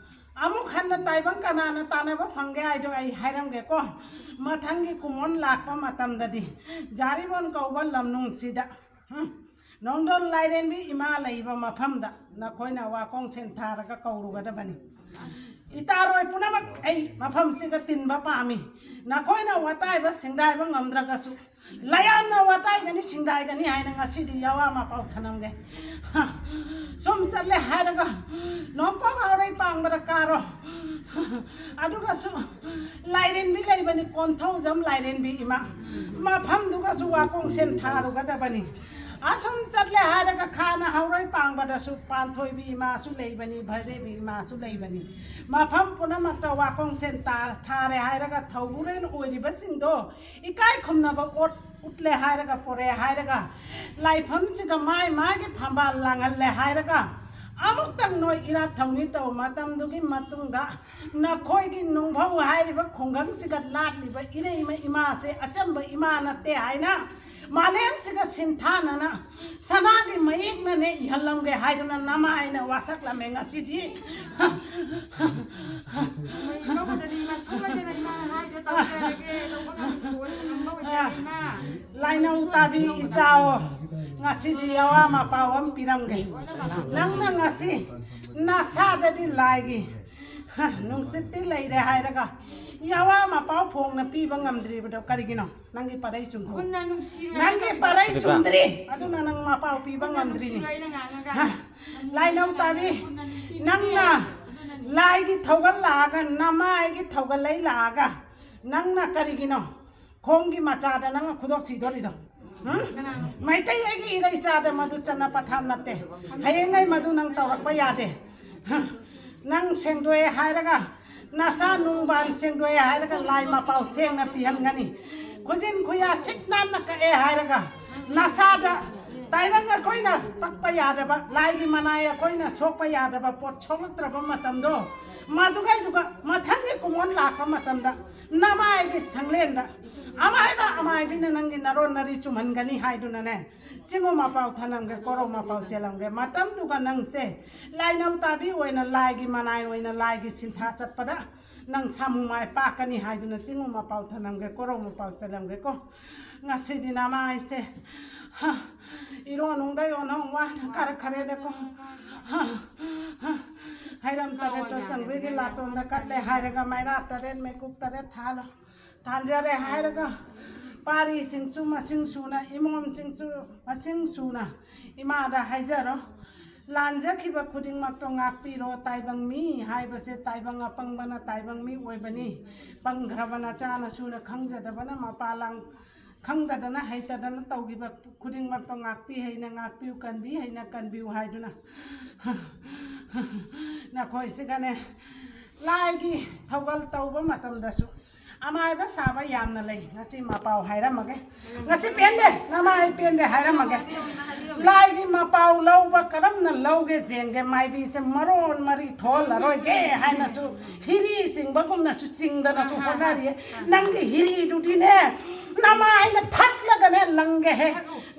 ꯑꯃꯨꯛ ꯍꯟꯅ ꯇꯥꯏꯕꯪ ꯀꯅꯥꯅ ꯇꯥꯟꯅꯕ ꯐꯪꯒꯦ ꯍꯥꯏꯗꯣ ꯑꯩ ꯍꯥꯏꯔꯝꯒꯦꯀꯣ꯫ ꯃꯊꯪꯒꯤ ꯀꯨꯝꯑꯣꯟ ꯂꯥꯛꯄ ꯃꯇꯝꯗꯗꯤ ꯖꯥꯔꯤꯕꯣꯟ ꯀꯧꯕ ꯂꯝꯅꯨꯡꯁꯤꯗ, ꯎꯝ, ꯅꯣꯡꯗꯣꯟ ꯂꯥꯏꯔꯦꯟꯕꯤ ꯏꯃꯥ ꯂꯩꯕ ꯃꯐꯝꯗ ꯅꯈꯣꯏꯅ ꯋꯥꯀꯣꯡ ꯁꯦꯟ ꯊꯥꯔꯒ ꯀꯧꯔꯨꯒꯗꯕꯅꯤ꯫ ꯏꯇꯥꯔꯣꯏ ꯄꯨꯝꯅꯃꯛ ꯑꯩ ꯃꯐꯝꯁꯤꯒ ꯇꯤꯟꯕ ꯄꯥꯝꯃꯤ꯫ ꯅꯈꯣꯏꯅ ꯋꯥꯇꯥꯏꯕ ꯁꯤꯡꯗꯥꯏꯕ ꯉꯝꯗ꯭ꯔꯒꯁꯨ, ꯂꯌꯥꯝꯅ ꯋꯥꯇꯥꯏꯒꯅꯤ ꯁꯤꯡꯗꯥꯏꯒꯅꯤ ꯍꯥꯏꯅ ꯉꯁꯤꯗꯤ ꯌꯥꯋꯥ ꯃꯄꯥꯎ ꯊꯅꯝꯒꯦ꯫ ꯁꯨꯝ ꯆꯠꯂꯦ ꯍꯥꯏꯔꯒ ꯅꯣꯡꯄꯣꯛ ꯍꯥꯎꯔꯩ ꯄꯥꯡꯕꯗ ꯀꯥꯔꯣ꯫ ꯑꯗꯨꯒꯁꯨ ꯂꯥꯏꯔꯦꯟꯕꯤ ꯂꯩꯕꯅꯤ, ꯀꯣꯟꯊꯧꯖꯝ ꯂꯥꯏꯔꯦꯟꯕꯤ ꯏꯃꯥ꯫ ꯃꯐꯝꯗꯨꯒꯁꯨ ꯋꯥꯀꯣꯡꯁꯦꯟ ꯊꯥꯔꯨꯒꯗꯕꯅꯤ꯫ ꯑꯁꯨꯝ ꯆꯠꯂꯦ ꯍꯥꯏꯔꯒ ꯈꯥꯅ ꯍꯥꯎꯔꯩ ꯄꯥꯡꯕꯗꯁꯨ ꯄꯥꯟꯊꯣꯏꯕꯤ ꯏꯃꯥꯁꯨ ꯂꯩꯕꯅꯤ, ꯚꯩꯔꯦꯕꯤ ꯏꯃꯥꯁꯨ ꯂꯩꯕꯅꯤ꯫ ꯃꯐꯝ ꯄꯨꯝꯅꯃꯛꯇ ꯋꯥꯀꯣꯡꯁꯦꯟ ꯇꯥ-, ꯊꯥꯔꯦ ꯍꯥꯏꯔꯒ ꯊꯧꯕꯨꯔꯦꯟ ꯑꯣꯏꯔꯤꯕꯁꯤꯡꯗꯣ ꯏꯀꯥꯏ ꯈꯨꯝꯅꯕ ꯑꯣꯠ ꯎꯠꯂꯦ ꯍꯥꯏꯔꯒ, ꯄꯣꯔꯦ ꯍꯥꯏꯔꯒ, ꯂꯥꯏꯐꯝꯁꯤꯒ ꯃꯥꯏ ꯃꯥꯒꯤ ꯐꯝꯕꯥꯜ ꯂꯥꯡꯍꯜꯂꯦ ꯍꯥꯏꯔꯒ, ꯑꯃꯨꯛꯇꯪ ꯅꯣꯏ ꯏꯔꯥꯠ ꯊꯧꯅꯤ ꯇꯧꯕ ꯃꯇꯝꯗꯨꯒꯤ ꯃꯇꯨꯡꯗ ꯅꯈꯣꯏꯒꯤ ꯅꯨꯡꯐꯧ ꯍꯥꯏꯔꯤꯕ ꯈꯨꯡꯒꯪꯁꯤꯒ ꯂꯥꯠꯂꯤꯕ ꯏꯔꯩꯃ ꯏꯃꯥꯁꯦ ꯑꯆꯝꯕ ꯏꯃꯥ ꯅꯠꯇꯦ ꯍꯥꯏꯅ ꯃꯥꯂꯦꯝꯁꯤꯒ ꯁꯤꯟꯊꯥꯅꯅ ꯁꯅꯥꯒꯤ ꯃꯌꯦꯛꯅꯅꯦ ꯏꯍꯜꯂꯝꯒꯦ ꯍꯥꯏꯗꯨꯅ ꯅꯃꯥꯏꯅ ꯋꯥꯁꯛꯂꯝꯃꯦ ꯉꯁꯤꯗꯤ꯫ ꯂꯧꯕꯗꯗꯤ ꯏꯃꯥ ꯁꯣꯏꯗꯅ ꯏꯃꯥꯅ ꯍꯥꯏꯕꯗꯣ ꯇꯧꯖꯔꯒꯦ꯫ ꯂꯧꯕ ꯉꯝꯕ ꯑꯣꯏꯖꯔꯦ ꯏꯃꯥ꯫ ꯂꯥꯏꯅꯧ ꯇꯥꯕꯤ ꯏꯆꯥꯑꯣ, ꯉꯁꯤꯗꯤ ꯑꯋꯥ ꯃꯄꯥꯎ ꯑꯃ ꯄꯤꯔꯝꯒꯦ꯫ ꯅꯪꯅ ꯉꯁꯤ ꯅꯁꯥꯗꯗꯤ ꯂꯥꯏꯒꯤ ꯅꯨꯡꯁꯤꯠꯇꯤ ꯂꯩꯔꯦ ꯍꯥꯏꯔꯒ ꯌꯥꯋꯥ ꯃꯄꯥꯎ ꯐꯣꯡꯅ ꯄꯤꯕ ꯉꯝꯗ꯭ꯔꯤꯕꯗꯣ ꯀꯔꯤꯒꯤꯅꯣ? ꯅꯪꯒꯤ ꯄꯔꯩ ꯆꯨꯝꯈꯣ꯫ ꯅꯪꯒꯤ ꯄꯔꯩ ꯆꯨꯝꯗ꯭ꯔꯤ, ꯑꯗꯨꯅ ꯅꯪ ꯃꯄꯥꯎ ꯄꯤꯕ ꯉꯝꯗ꯭ꯔꯤꯅꯤ꯫ ꯂꯥꯏꯅꯧ ꯇꯥꯕꯤ, ꯅꯪꯅ ꯂꯥꯏꯒꯤ ꯊꯧꯒꯜ ꯂꯥꯛꯑꯒ, ꯅꯃꯥꯏꯒꯤ ꯊꯧꯒꯜ ꯂꯩ ꯂꯥꯛꯑꯒ, ꯅꯪꯅ ꯀꯔꯤꯒꯤꯅꯣ ꯈꯣꯡꯒꯤ ꯃꯆꯥꯗ ꯅꯪꯅ ꯈꯨꯗꯣꯞ ꯁꯤꯗꯣꯔꯤꯗꯣ? ꯍꯨꯝ? ꯃꯩꯇꯩ ꯑꯩꯒꯤ ꯏꯔꯩꯆꯥꯗ ꯃꯗꯨ ꯆꯠꯅ ꯄꯊꯥꯞ ꯅꯠꯇꯦ꯫ ꯍꯌꯦꯡꯉꯩ ꯃꯗꯨ ꯅꯪ ꯇꯧꯔꯛꯄ ꯌꯥꯗꯦ꯫ ꯍꯨꯝ? ꯅꯪ ꯁꯦꯡꯗꯣꯛꯑꯦ ꯍꯥꯏꯔꯒ, ꯅꯁꯥ ꯅꯨꯡꯕꯥꯟ ꯁꯦꯡꯗꯣꯛꯑꯦ ꯍꯥꯏꯔꯒ ꯂꯥꯏ ꯃꯄꯥꯎ ꯁꯦꯡꯅ ꯄꯤꯍꯟꯒꯅꯤ꯫ ꯈꯨꯖꯤꯟ ꯈꯨꯌꯥ ꯁꯤꯠ ꯅꯥꯟꯅ ꯀꯛꯑꯦ ꯍꯥꯏꯔꯒ, ꯅꯁꯥꯗ ꯇꯥꯏꯕꯪ ꯑꯩꯈꯣꯏꯅ ꯄꯛꯄ ꯌꯥꯗꯕ, ꯂꯥꯏꯒꯤ ꯃꯅꯥꯏ ꯑꯩꯈꯣꯏꯅ ꯁꯣꯛꯄ ꯌꯥꯗꯕ ꯄꯣꯠ ꯁꯣꯛꯂꯛꯇ꯭ꯔꯕ ꯃꯇꯝꯗꯣ, ꯃꯗꯨꯒꯩꯗꯨꯒ ꯃꯊꯪꯒꯤ ꯀꯨꯝꯑꯣꯟ ꯂꯥꯛꯄ ꯃꯇꯝꯗ ꯅꯃꯥꯏꯒꯤ ꯁꯪꯂꯦꯟꯗ ꯑꯃꯥꯏꯕ ꯑꯃꯥꯏꯕꯤꯅ ꯅꯪꯒꯤ ꯅꯔꯣꯟ ꯅꯔꯤ ꯆꯨꯝꯍꯟꯒꯅꯤ ꯍꯥꯏꯗꯨꯅꯅꯦ, ꯆꯤꯡꯉꯨ ꯃꯄꯥꯎ ꯊꯅꯝꯒꯦ, ꯀꯣꯔꯧ ꯃꯄꯥꯎ ꯆꯦꯜꯂꯝꯒꯦ꯫ ꯃꯇꯝꯗꯨꯒ ꯅꯪꯁꯦ ꯂꯥꯏꯅꯧ ꯇꯥꯕꯤ ꯑꯣꯏꯅ, ꯂꯥꯏꯒꯤ ꯃꯅꯥꯏ ꯑꯣꯏꯅ, ꯂꯥꯏꯒꯤ ꯁꯤꯟꯊꯥ ꯆꯠꯄꯗ ꯅꯪ ꯁꯥꯃꯨ ꯃꯥꯏ ꯄꯥꯛꯀꯅꯤ ꯍꯥꯏꯗꯨꯅ ꯆꯤꯡꯉꯨ ꯃꯄꯥꯎ ꯊꯅꯝꯒꯦ, ꯀꯣꯔꯧ ꯃꯄꯥꯎ ꯆꯦꯜꯂꯝꯒꯦꯀꯣ꯫ ꯉꯁꯤꯗꯤ ꯅꯃꯥꯏꯁꯦ, ꯍ, ꯏꯔꯣꯟ ꯅꯨꯡꯗ ꯌꯣꯟꯅ ꯋꯥꯅ ꯀꯥꯔꯛꯈ꯭ꯔꯦꯗꯀꯣ꯫ ꯍꯩꯔꯝ ꯇꯔꯦꯠꯇꯣ ꯆꯪꯕꯤꯒꯤ ꯂꯥꯇꯣꯟꯗ ꯀꯠꯂꯦ ꯍꯥꯏꯔꯒ ꯃꯩꯔꯥ ꯇꯔꯦꯠ ꯃꯩꯀꯨꯞ ꯇꯔꯦꯠ ꯊꯥꯜꯂꯣ꯫ ꯊꯥꯟꯖꯔꯦ ꯍꯥꯏꯔꯒ ꯄꯥꯔꯤꯁꯤꯡꯁꯨ ꯃꯁꯤꯡ ꯁꯨꯅ, ꯏꯃꯣꯝꯁꯤꯡꯁꯨ ꯃꯁꯤꯡ ꯁꯨꯅ ꯏꯃꯥꯗ ꯍꯥꯏꯖꯔꯣ꯫ ꯂꯥꯟꯖꯈꯤꯕ ꯈꯨꯗꯤꯡꯃꯛꯇꯣ ꯉꯥꯛꯄꯤꯔꯣ꯫ ꯇꯥꯏꯕꯪ ꯃꯤ ꯍꯥꯏꯕꯁꯦ ꯇꯥꯏꯕꯪ ꯑꯄꯪꯕꯅ ꯇꯥꯏꯕꯪ ꯃꯤ ꯑꯣꯏꯕꯅꯤ꯫ ꯄꯪꯈ꯭ꯔꯕ ꯅꯆꯥꯅꯁꯨꯅ ꯈꯪꯖꯗꯕꯅ ꯃꯄꯥ ꯂꯥꯡ ꯈꯪꯗꯗꯅ ꯍꯩꯇꯗꯅ ꯇꯧꯈꯤꯕ ꯈꯨꯗꯤꯡꯃꯛꯇꯣ ꯉꯥꯛꯄꯤ ꯍꯩꯅ ꯉꯥꯛꯄꯤꯌꯨ, ꯀꯟꯕꯤ ꯍꯩꯅ ꯀꯟꯕꯤꯌꯨ ꯍꯥꯏꯗꯨꯅ ꯅꯈꯣꯏꯁꯤꯒꯅꯦ ꯂꯥꯏꯒꯤ ꯊꯧꯒꯜ ꯇꯧꯕ ꯃꯇꯝꯗꯁꯨ ꯑꯃꯥꯏꯕ ꯁꯥꯕ ꯌꯥꯝꯅ ꯂꯩ꯫ ꯉꯁꯤ ꯃꯄꯥꯎ ꯍꯥꯏꯔꯝꯃꯒꯦ꯫ ꯉꯁꯤ ꯄꯦꯟꯗꯦ, ꯅꯃꯥꯏ ꯄꯦꯟꯗꯦ ꯍꯥꯏꯔꯝꯃꯒꯦ꯫ ꯂꯥꯏꯒꯤ ꯃꯄꯥꯎ ꯂꯧꯕ ꯀꯔꯝꯅ ꯂꯧꯒꯦ ꯌꯦꯡꯒꯦ꯫ ꯃꯥꯏꯕꯤꯁꯦ ꯃꯔꯣꯟ ꯃꯔꯤ ꯊꯣꯛꯍꯜꯂꯔꯣꯏꯒꯦ ꯍꯥꯏꯅꯁꯨ ꯍꯤꯔꯤ ꯆꯤꯡꯕꯒꯨꯝꯅꯁꯨ ꯆꯤꯡꯗꯅꯁꯨ ꯍꯣꯠꯅꯔꯤꯌꯦ꯫ ꯅꯪꯒꯤ ꯍꯤꯔꯤꯗꯨꯗꯤꯅꯦ ꯅꯃꯥꯏꯅ ꯊꯠꯂꯒꯅꯦ ꯂꯪꯒꯦꯍꯦ꯫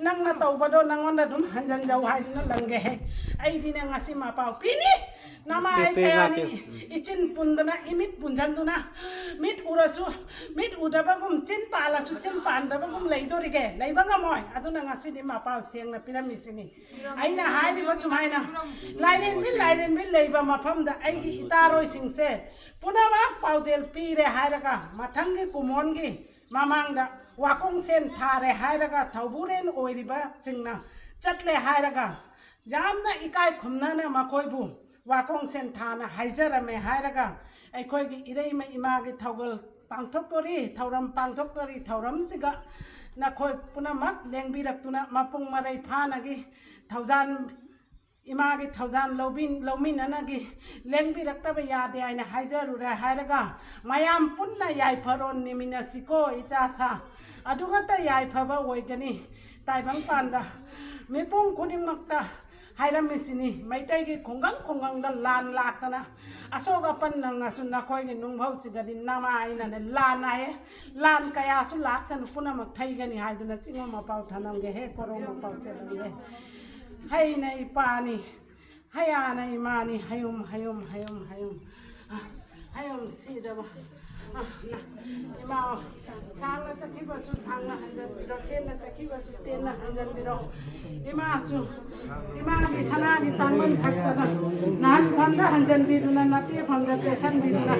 ꯅꯪꯅ ꯇꯧꯕꯗꯣ ꯅꯪꯉꯣꯟꯗ ꯑꯗꯨꯝ ꯍꯟꯖꯟꯖꯧ ꯍꯥꯏꯗꯨꯅ ꯂꯪꯒꯦꯍꯦ꯫ ꯑꯩꯗꯤꯅꯦ ꯉꯁꯤ ꯃꯄꯥꯎ ꯄꯤꯅꯤ꯫ ꯅꯃꯥꯏ ꯄꯦ-, ꯄꯦ-, ꯀꯌꯥꯅꯤ ꯄꯦ-, ꯏꯆꯤꯟ ꯄꯨꯟꯗꯅ ꯏꯃꯤꯠ ꯄꯨꯟꯁꯤꯟꯗꯨꯅ ꯃꯤꯠ ꯎꯔꯁꯨ ꯃꯤꯠ ꯎꯗꯕꯒꯨꯝ ꯆꯤꯟ ꯄꯥꯜꯂꯁꯨ ꯆꯤꯟ ꯄꯥꯟꯗꯕꯒꯨꯝ ꯂꯩꯗꯣꯔꯤꯒꯦ? ꯂꯩꯕ ꯉꯝꯃꯣꯏ꯫ ꯑꯗꯨꯅ ꯉꯁꯤꯗꯤ ꯃꯄꯥꯎ ꯁꯦꯡꯅ ꯄꯤꯔꯝꯃꯤꯁꯤꯅꯤ꯫ ꯑꯩꯅ ꯍꯥꯏꯔꯤꯕ ꯁꯨꯃꯥꯏꯅ ꯂꯥꯏꯔꯦꯟꯕꯤ ꯂꯥꯏꯔꯦꯟꯕꯤ ꯂꯩꯕ ꯃꯐꯝꯗ ꯑꯩꯒꯤ ꯏꯇꯥꯔꯣꯏꯁꯤꯡꯁꯦ ꯄꯨꯝꯅꯃꯛ ꯄꯥꯎꯖꯦꯜ ꯄꯤꯔꯦ ꯍꯥꯏꯔꯒ ꯃꯊꯪꯒꯤ ꯀꯨꯝꯑꯣꯟꯒꯤ ꯃꯃꯥꯡꯗ ꯋꯥꯀꯣꯡꯁꯦꯟ ꯊꯥꯔꯦ ꯍꯥꯏꯔꯒ ꯊꯧꯕꯨꯔꯦꯟ ꯑꯣꯏꯔꯤꯕꯁꯤꯡꯅ ꯆꯠꯂꯦ ꯍꯥꯏꯔꯒ ꯌꯥꯝꯅ ꯏꯀꯥꯏ ꯈꯨꯝꯅꯅ ꯃꯈꯣꯏꯕꯨ ꯋꯥꯀꯣꯡꯁꯦꯟ ꯊꯥꯅ ꯍꯥꯏꯖꯔꯝꯃꯦ ꯍꯥꯏꯔꯒ ꯑꯩꯈꯣꯏꯒꯤ ꯏꯔꯩꯃ ꯏꯃꯥꯒꯤ ꯊꯧꯒꯜ ꯄꯥꯡꯊꯣꯛꯇꯣꯔꯤ, ꯊꯧꯔꯝ ꯄꯥꯡꯊꯣꯛꯇꯣꯔꯤ꯫ ꯊꯧꯔꯝꯁꯤꯒ ꯅꯈꯣꯏ ꯄꯨꯝꯅꯃꯛ ꯂꯦꯡꯕꯤꯔꯛꯇꯨꯅ ꯃꯄꯨꯡ ꯃꯔꯩ ꯐꯥꯅꯒꯤ ꯊꯧꯖꯥꯟ ꯏꯃꯥꯒꯤ ꯊꯧꯖꯥꯟ ꯂꯧꯕꯤ-, ꯂꯧꯃꯤꯟꯅꯅꯒꯤ ꯂꯦꯡꯕꯤꯔꯛꯇꯕ ꯌꯥꯗꯦ ꯍꯥꯏꯅ ꯍꯥꯏꯖꯔꯨꯔꯦ ꯍꯥꯏꯔꯒ ꯃꯌꯥꯝ ꯄꯨꯟꯅ ꯌꯥꯏꯐꯔꯣꯟ ꯅꯤꯃꯤꯟꯅꯁꯤꯀꯣ ꯏꯆꯥ ꯁꯥ꯫ ꯑꯗꯨꯒꯇ ꯌꯥꯏꯐꯕ ꯑꯣꯏꯒꯅꯤ꯫ ꯇꯥꯏꯕꯪꯄꯥꯟꯗ ꯃꯤꯄꯨꯝ ꯈꯨꯗꯤꯡꯃꯛꯇ ꯍꯥꯏꯔꯝꯃꯤꯁꯤꯅꯤ꯫ ꯃꯩꯇꯩꯒꯤ ꯈꯨꯡꯒꯪ ꯈꯨꯡꯒꯪꯗ ꯂꯥꯟ ꯂꯥꯛꯇꯅ ꯑꯁꯣꯛ ꯑꯄꯟ ꯅꯪꯉꯁꯨ ꯅꯈꯣꯏꯒꯤ ꯅꯨꯡꯐꯧꯁꯤꯒꯗꯤ ꯅꯃꯥꯏꯅꯅꯦ ꯂꯥꯟ ꯍꯥꯏꯌꯦ꯫ ꯂꯥꯟ ꯀꯌꯥꯁꯨ ꯂꯥꯛꯁꯅꯨ, ꯄꯨꯝꯅꯃꯛ ꯊꯩꯒꯅꯤ ꯍꯥꯏꯗꯨꯅ ꯆꯤꯡꯉꯣ ꯃꯄꯥꯎ ꯊꯅꯝꯒꯦ, ꯍꯦ ꯀꯣꯔꯧ ꯃꯄꯥꯎ ꯆꯦꯜꯂꯝꯒꯦ꯫ ꯍꯩꯅ ꯏꯄꯥꯅꯤ, ꯍꯌꯥꯅ ꯏꯃꯥꯅꯤ, ꯍꯌꯨꯝ, ꯍꯌꯨꯝ, ꯍꯌꯨꯝ, ꯍꯌꯨꯝ꯫ ꯍꯌꯨꯝ ꯁꯤꯗꯕ ꯏꯃꯥ, ꯁꯥꯡꯅ ꯆꯠꯈꯤꯕꯁꯨ ꯁꯥꯡꯅ ꯍꯟꯖꯟꯕꯤꯔꯣ, ꯇꯦꯟꯅ ꯆꯠꯈꯤꯕꯁꯨ ꯇꯦꯟꯅ ꯍꯟꯖꯟꯕꯤꯔꯣ꯫ ꯏꯃꯥꯁꯨ, ꯏꯃꯥꯒꯤ ꯁꯅꯥꯒꯤ ꯇꯥꯡꯕꯟ ꯈꯛꯇꯅ ꯅꯍꯥꯟꯐꯝꯗ ꯍꯟꯖꯟꯕꯤꯗꯨꯅ, ꯅꯠꯇꯦꯐꯝꯗ ꯇꯩꯁꯟꯕꯤꯗꯨꯅ,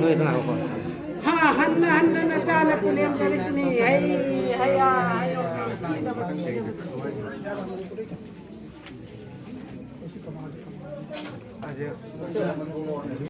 ꯍꯥ, ꯍꯟꯅ ꯍꯟꯅ ꯅꯆꯥꯅ ꯄꯨꯅꯦꯝꯖꯔꯤꯁꯤꯅꯤ꯫ ꯍꯩ, ꯍꯩꯌꯥ, ꯍꯩꯌꯣ, ꯁꯤꯗꯕ, ꯁꯤꯗꯕ, ꯁꯤꯗꯕ꯫